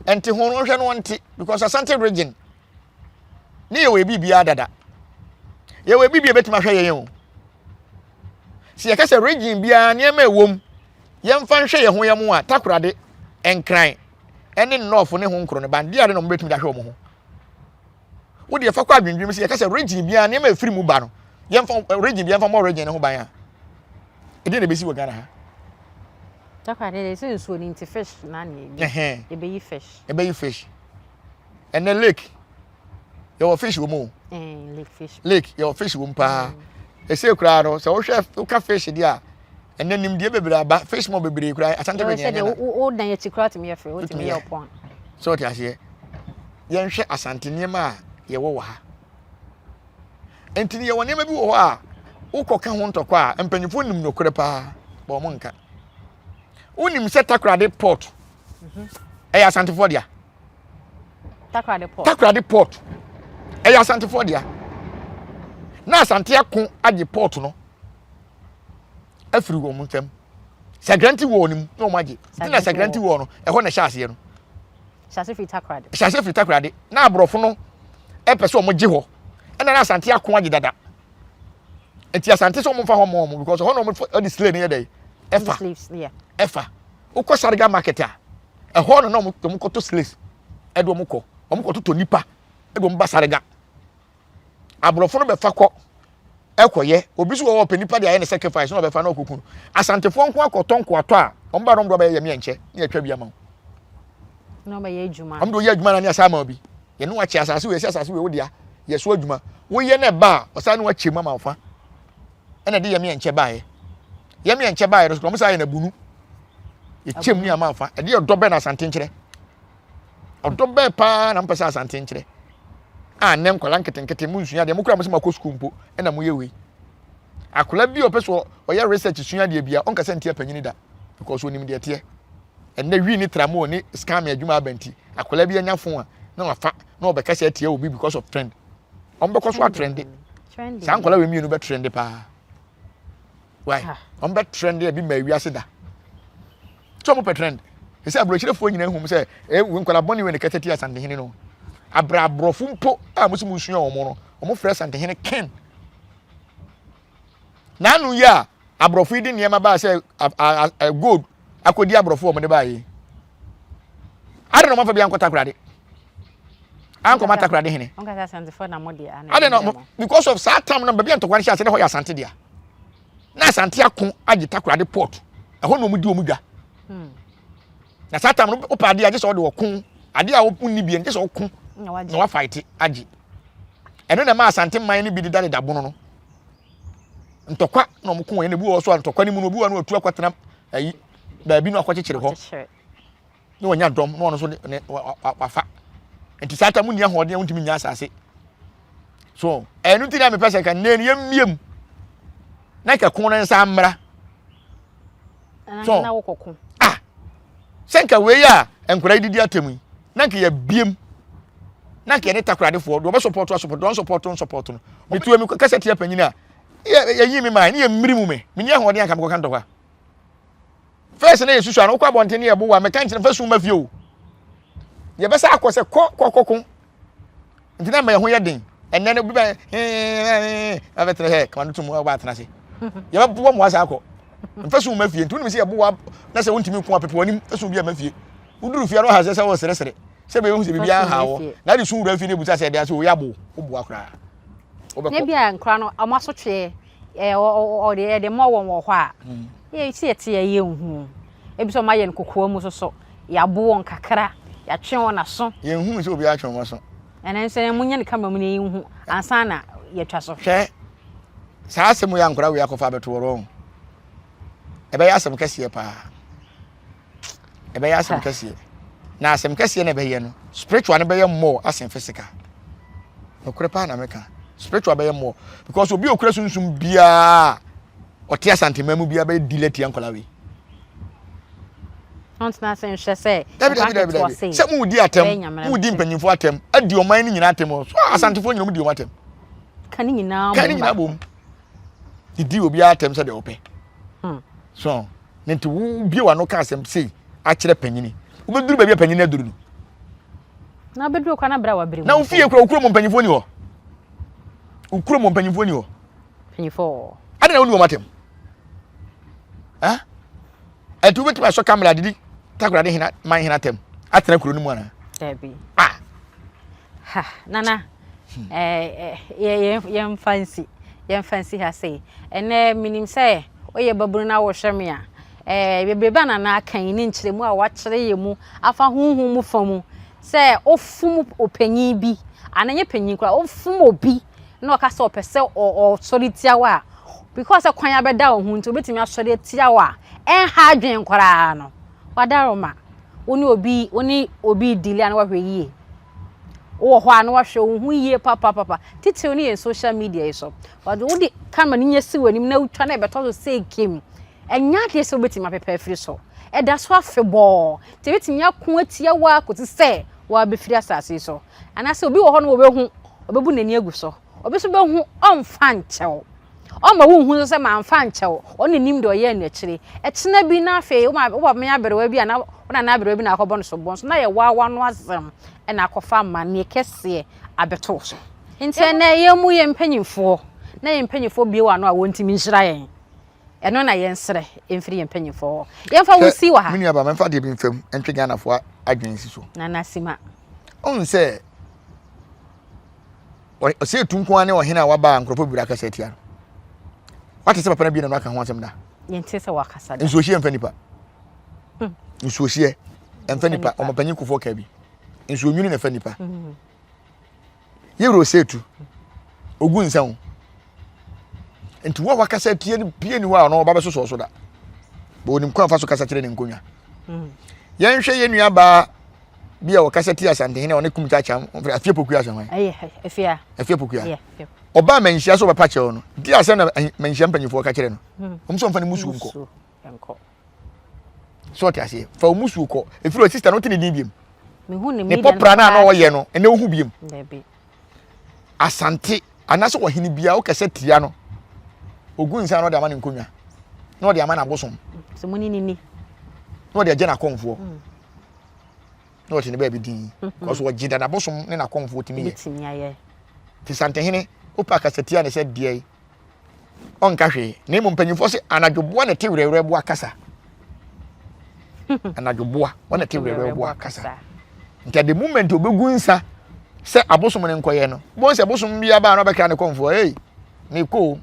Nti ho no hwɛ no nti because Asante region ne yɛwɔ ebi biara dada. Yɛwɔ ebi bi ebetumi ahwɛ yɛn o. Sɛ yɛka sɛ region biara nneɛma ɛwɔ mu yɛmfa nhwɛ yɛn ho yɛn ho a Takoradi, Nkran ɛne North ne ho nkoro no bandeɛ ade na wɔn betumi de ahwɛ wɔn ho. Wo deɛ fa kɔ adwendwem sɛ yɛka sɛ region biara nneɛma ɛfiri mu ba no yɛmfa eh, region biara mfa mmɔ region no ho ban a ɛdeɛ na ɛbɛsi wɔ Ghana ha. Takoradi deɛ sɛ nsuo no nti fish na ne yɛyi yɛbɛyi fish. Yɛbɛyi fish. Ɛnɛ lake yɛwɔ fish wɔ mu o. Eh, lake fish. Lake yɛwɔ fish wɔ mu paa. Mm. Ɛsɛ koraa no sɛ wohwɛ woka fish deɛ a ɛnɛ nimdeɛ bebree aba fish mɔ bebree koraa asante region yɛnyɛ na. Wo dan akyi koraa tumi yɛ fɛ wotumi yɛ ɔpɔn. Sɛ ɔte aseɛ yɛnhwɛ Asante nneɛma a yɛwɔ wɔ ha. Nti no yɛwɔ nneɛma bi wɔ hɔ a wokɔka ho ntɔkwa a mpanyinfoɔ nim nokorɛ paa bɔ wɔn nka. Wonim sɛ Takoradi port mhm. ɛyɛ Asantefoɔ dea. Takoradi port. Takoradi port ɛyɛ Asantefoɔ dea. Na Asante ako agye port no. afiri wɔn nsam sagranti wɔ no mu na wɔn agye nti na sagranti wɔ no ɛhɔ na ɛhyɛ aseɛ no hyɛ firi takoradi hyɛ aseɛ firi takoradi na aborɔfo no ɛpɛ sɛ wɔn gye hɔ ɛna na asante ako agye dada nti asante sɛ wɔn mfa hɔ mɔ wɔn because ɛhɔ na wɔn ɛde slave no yɛ dɛ ɛfa ɛfa wokɔ sariga market a ɛhɔ na na wɔn kɔtɔ slaves ɛde wɔn kɔ wɔn kɔtotɔ nipa ɛde wɔn ba sariga aborɔfo no bɛfa kɔ ɛkɔyɛ obi so wɔ hɔ ɔpɛ nipa de ayɛ ne sacrifice na ɔbɛfa na ɔkɔku no asantefoɔ nko akɔtɔ nkoatɔ a wɔn ba no wɔn de ɔbɛyɛ yɛmi ɛnkyɛ ne yɛtwa bi ama wo na ɔbɛyɛ adwuma wɔn de ɔyɛ adwuma na ne asa ama obi yɛne wakyɛ asase wei yɛsɛ asase wei wo dea yɛ so adwuma woyɛ na ɛba a ɔsan ne wakyɛ mu ama wo fa ɛna de yɛmi ɛnkyɛ baeɛ yɛmi ɛnkyɛ baeɛ no so wɔn san yɛ na bunu yɛkyɛ mu ne ama fa ɛde ɔdɔ bɛn na asante nkyerɛ Ɔdɔ bɛɛ paa na mpɛ sɛ Asante nkyerɛ. A nnɛ nkwadaa nketenkete mo nsua adeɛ mo kura mo sɛ mo akɔ sukuu mpo ɛna mo yɛ wei. Akwadaa bi a ɔpɛ sɛ ɔyɛ research sua adeɛ bi a ɔnkasa ntia panyini da because onim deɛ teɛ. Ɛnnɛ wii ne tramol ne scamming adwuma aba nti akwadaa bi anya phone a na wafa na ɔbɛkasa atia obi because of trend. Wɔn bɛkɔ so atrende. Saa nkwadaa wei mmienu bɛ trende paa. Why? Wɔn bɛ trende ebi ma ewiase da. sɛ ɔmo pɛ trend ɛsɛ aburokyerefoɔ nyinaa hu sɛ eh, wei nkwadaa bɔne wei ne kɛtɛ ti asantehene no abra aborɔfo mpo a mo sɛ mo sua wɔn no wɔn frɛ asantehene ken n'ano yi a aborɔfo yi de nneɛma baa sɛ gold akɔdi aborɔfo wɔn de baa yi ade na wɔn afa bi ankɔ takoradi ankɔma takoradi hene ade na because of saa tam no baabi a ntɔkwa no hyɛ ase ne hɔ yɛ asante dea. na asante ako agye takoradi port ɛhɔ na wɔn di wɔn dwa hmm. na saa tam no wopɛ adeɛ agye sɛ ɔde ɔko adeɛ a wonni bie no gye sɛ ɔko na wafaete agye ɛno na ɛma asante man no bi deda deda bono no ntɔkwa na wɔn ko wɔn na ebi wɔ so a ntɔkwa no mu no obi wɔ no atu akɔtena ayi baabi no akɔkyekyere hɔ na wɔnya dɔm na ɔno nso ne wafa nti saa ta mu nni ahoɔden a wontumi nya asase so ɛno nti na mepɛ sɛ nka nnɛ no yɛmmie mu na nka ko no nsa mmra so ah sɛ nka wei a nkwadaa yi didi atam yi na nka yɛbiem na nka yɛne takoradefoɔ deɛ ɔbɛsɔpɔto asɔpɔto deɛ ɔnsɔpɔto nsɔpɔto no metuo mi kasa tia panyin a yɛyi me maa ne yɛmmiri mu me menni ahoɔden anka mekɔka ntɔkwa First na yɛsusu ano wokɔ abɔnten ne yɛbo wa mɛka nkyerɛ fa sum ma fie o yɛbɛsa akɔ sɛ kɔ kɔ kɔko nti na ma yɛn ho yɛ den ɛnɛ no bi bɛ abɛtena hɛ kama no tum ɔba atena ase yɛbɛboɔ mo asa akɔ mfa sum ma fie nti wonim sɛ yɛbo wa na sɛ wontumi ko apepe w'anim fa sum bi ama fie woduru fie no ha sɛ sɛ wɔseresere sɛ bɛhu sɛ biribiara ha wɔ na de sum wura fie no ebusa sɛ ɛde ase o yɛ abo woboa koraa. Wobɛkɔ. Na bi a nkora no ɔmo asotweɛ ɛɛ ɔde ɛde mɔ wɔn wɔ hɔ a. Yɛ si yɛte yɛ yɛ nhu. Ebi sɛ ɔmo ayɛ no kokoa mu soso. Yɛabo wɔn kakra, yɛatwe wɔn aso. Yɛnhuu sɛ obiara atwe wɔn aso. Ɛnɛ nso yɛn monyɛ no kama mu na yɛnhu ansa na yɛatwa so. Hwɛ saa asɛm yi a nkora wei akɔfa abɛto wɔ wɔn. Ɛbɛyɛ asɛm kɛseɛ paa. Ɛbɛyɛ asɛm kɛseɛ. Na asɛm kɛseɛ na ɛbɛyɛ no, spiritual no bɛyɛ more asen physical. Nokorɛ paa na meka. Spiritual bɛyɛ more because obi okura sunsum biara ɔte Asanteman mu biara bɛyɛ deal atia nkwadaa wei. Ɔntena ase nhwɛ sɛ dabi dabi dabi dabi sɛ mo di atɛm mo di mpanyinfoɔ atɛm adi ɔman no nyinaa atɛm so asantefoɔ nyinaa mo di wɔn atɛm. Ka ne nyinaa bom. Ka ne nyinaa bom. Didi obiara atɛm sɛ deɛ ɔpɛ. Hmm. So ne nti wo bie w'ano ka asɛm sei akyerɛ panyini wobɛduru baabi a panyini aduru no. Na wobɛduru kora na berɛ a wabere mu. Na wofie kura wokuro mu mpanyinfoɔ ni hɔ. Wokuro mu mpanyinfoɔ ni hɔ. Mpanyinfoɔ. Adi na woni wɔn atɛm. Ah? Ɛnti wobɛtumi asɔ kamera adidi takoradi hena man hena atɛm atena kuro no mu anaa? Dabi. Ah. Ha, nana. Hmm. Eh, eh, yɛmfa nsi yɛmfa nsi ha sei. Ɛnɛ menim sɛ woyɛ babunu na wohwɛ me a eh, bebrebe a nana aka yi ne nkyerɛmu a wakyerɛ yɛ mu afa honhom mu fa mu sɛ wofom ɔpanyin bi anaa nyɛ panyin koraa wofom obi na ɔka sɛ ɔpɛ sɛ ɔsɔre tia wo a, because sɛ kwan abɛda wo ho nti obetumi asɔre atia wo a, ɛnha adwene koraa no. Wadaroma, wo ne obi wo ne obi dili a na wahwɛ yie. Wowɔ hɔ a na wahwɛ wo ho yie papapapa. Titiriw ne yɛn social media yi so. Wɔde wode camera no nya si w'anim na wotwa na ɛbɛtɔ so sɛ kim. Ɛnyɛ adeɛ sɛ wobɛtumi apepa afiri so. Ɛda so afebɔɔ. Nti ɛbɛtumi ako atia wo ara kɔsi sɛ woabɛfiri asase yi so. Anaasɛ obi wɔ hɔ no ɔbɛhu, ɔbɛbu n'ani agu so. Obi nso bɛhu, ɔmfa nkyɛ wo. Ɔmma wonhu nso sɛ mamfa ankyɛ wo. Ɔno na nim deɛ ɔyɛɛ no akyire. Ɛkyena bi na afei wo maame, wo papa aberewa bi anaa wo nana aberewa bi na akɔbɔ no soboɔ nso na yɛ woa w'ano asɛm na akɔfa amanneɛ kɛseɛ abɛto wo so. Nti ɛnnɛ yɛmmu yɛn mpanimfoɔ na yɛn mpanimfoɔ bue wɔn ano a wɔntumi nhyira yɛn. Ɛno na yɛnsrɛ mfiri yɛn mpanyinfoɔ hɔ. Yɛmfa wo nsi wɔ ha. Me nuaba, mɛmfa adeɛ bi mfa mu ntwe Ghanafoɔ adwene nsi so. Nana Sima. Ɔhu sɛ ɔsɛ etu nko ara ne ɔhene a waba a nkurɔfoɔ bebree akasa atia no. Wate sɛ papa no abie n'ano aka ho asɛm da? Yɛnte sɛ wakasa da. Nsuohyeɛ mfa nipa. Hmm. Nsuohyeɛ mfa nipa. Ɔmapanyin Kufuor kaa bi. Nsuonwini na ɛfa nipa. Hmm. Yɛ wura Osetu, ogu nsa o. Nti wo a wakasa atie no pie ni hɔ a ɔno ɔba bɛsosɔ so da. Bɛ onim kwan fa so kasa kyerɛ ne nkonnwa. Hmm. Yɛnhwɛ yɛn nua baa bi a ɔkasa ti Asantehene a ɔne kum kyakyam ɔfrɛ Afie Pokuya asɛm hwan? Ɛyɛ Afia. Afie Pokuya. Ɔbaa manhyia so ɔbɛpa kyɛw no. Di asɛm na manhyia mpanyinfoɔ ka kyerɛ no. Hmm. Wɔn sɛ ɔmfa ne musuo nkɔ. So ɔte aseɛ fa wo musuo kɔ ɛfiri hɔ sista no wote ne din biam ne pɔpra no a na ɔyɛ no ɛnɛ wohu biam asante anaasɛ ɔhene biara wokɛsɛ tia no ogu nsa na ɔde ama ne nkonnwa na ɔde ama n'abosom na ɔde agye n'akɔmfoɔ mm. na ɔte ne baabi din kɔso ɔgye da n'abosom ne n'akɔmfoɔ tumi yɛ te santehene wopɛ akasatia ne sɛ deɛ ɔnka hwee na mmom mpanyinfoɔ sɛ anadwoboa na ɛte werɛwerɛboa kasa anadwoboa wɔn na ɛte werɛwerɛboa kasa nti at the moment obegu nsa sɛ abosom ne nkɔyɛ no bɔn sɛ abosom bi aba na ɔbɛkra ne kɔnfoɔ ei mekɔ o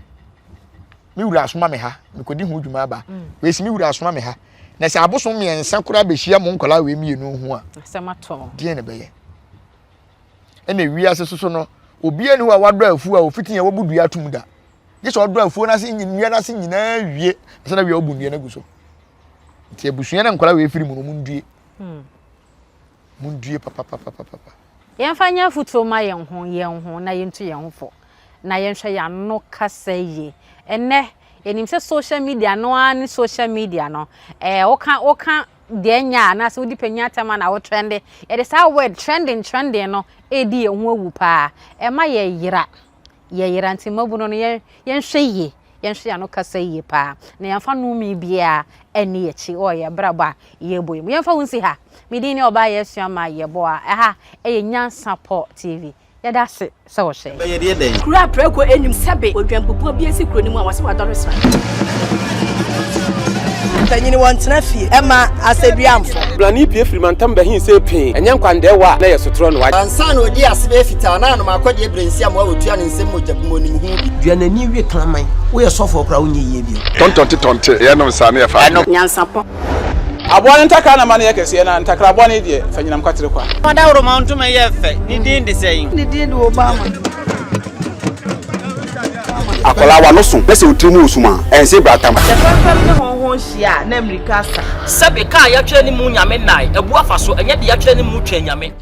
me wura asoma me ha mekɔdi ho dwuma aba mm. wei si me wura asoma me ha na sɛ abosom mmiɛnsa koraa bɛhyia mo nkɔlaa wei mmienu ho a deɛ na ɛbɛyɛ Ɛna wiase soso no, obiara ni hɔ a wadɔ afuo a ofiti yɛn wabu dua atum da. Gye sɛ ɔdɔ afuo no ase nnua no ase nyinaa wie ansa na wie ɔbu nnua no agu so. Nti abusua no nkwadaa wei firi mu no mu ndue. Hmm. Mu ndue papapapapa. Yɛmfa nyɛ afotuo ma yɛn ho yɛn ho na yɛntu yɛn ho fo na yɛnhwɛ yɛn ano kasa yie. Ɛnnɛ yɛnim sɛ social media no ara ne social media no. Ɛɛ woka woka deɛ ɛnyɛ a anaasɛ wodi panyin atɛm a na wo trende. Yɛde saa word trending trending no redi yɛn ho awu paa. Ɛma yɛyera. Yɛyera nti mmabunu no yɛn yɛnhwɛ yie. Yɛnhwɛ yɛn ano kasa yie paa. Na yɛmfa nnome biara nni yɛn akyi wɔ yɛn abrabɔ a yɛrebɔ yi mu. Yɛmfa wo nsi ha. Me din ne Ɔbaa Yɛasua Ma Yɛbɔ a ɛha yɛ Nyansapɔ TV. Yɛda ase sɛ wohwɛ. Bɛyɛ deɛ dɛn? Kuro a prɛko nnim sɛbe odwanbubuo bi asi kuro no mu a wɔse wadɔre sra. Panyin wɔntena fie ɛma asɛduamfo. Blani pie firi mantam bɛhin sɛ pee ɛnyɛ nkwandɛɛwa a na yɛ sotorɔ no wagye. Ansa na ɔdi ase bɛyɛ fitaa na anom akɔdeɛ berɛ nsi amoa wɔtua ne nsam mogya bum onim ho bi. Dua n'ani we kraman. Woyɛ sɔfoɔ koraa wonyɛ yie bio. Tɔntɔnte tɔnte yɛnom saa ne yɛfa Ɛno. Nyansapɔ. Aboa no ntakra na ma no yɛ kɛseɛ, na ntakra bɔne deɛ, fa nyinam kwatere kwa. Ɔdawuroma ntoma yɛ fɛ, ne din de sɛn? Ne din de Obama. Akwadaa w'ano so na sɛ wo tiri mu wɔ sum a, ɛnse bratam. Sɛ fɛmfɛm ne hɔnho hyia a, na mmirika asa. Sɛbe kaa yɛatwerɛ ne mu Nyame nnae, abu afa so, ɛnyɛ de yɛatwerɛ ne mu Twɛn Nyame.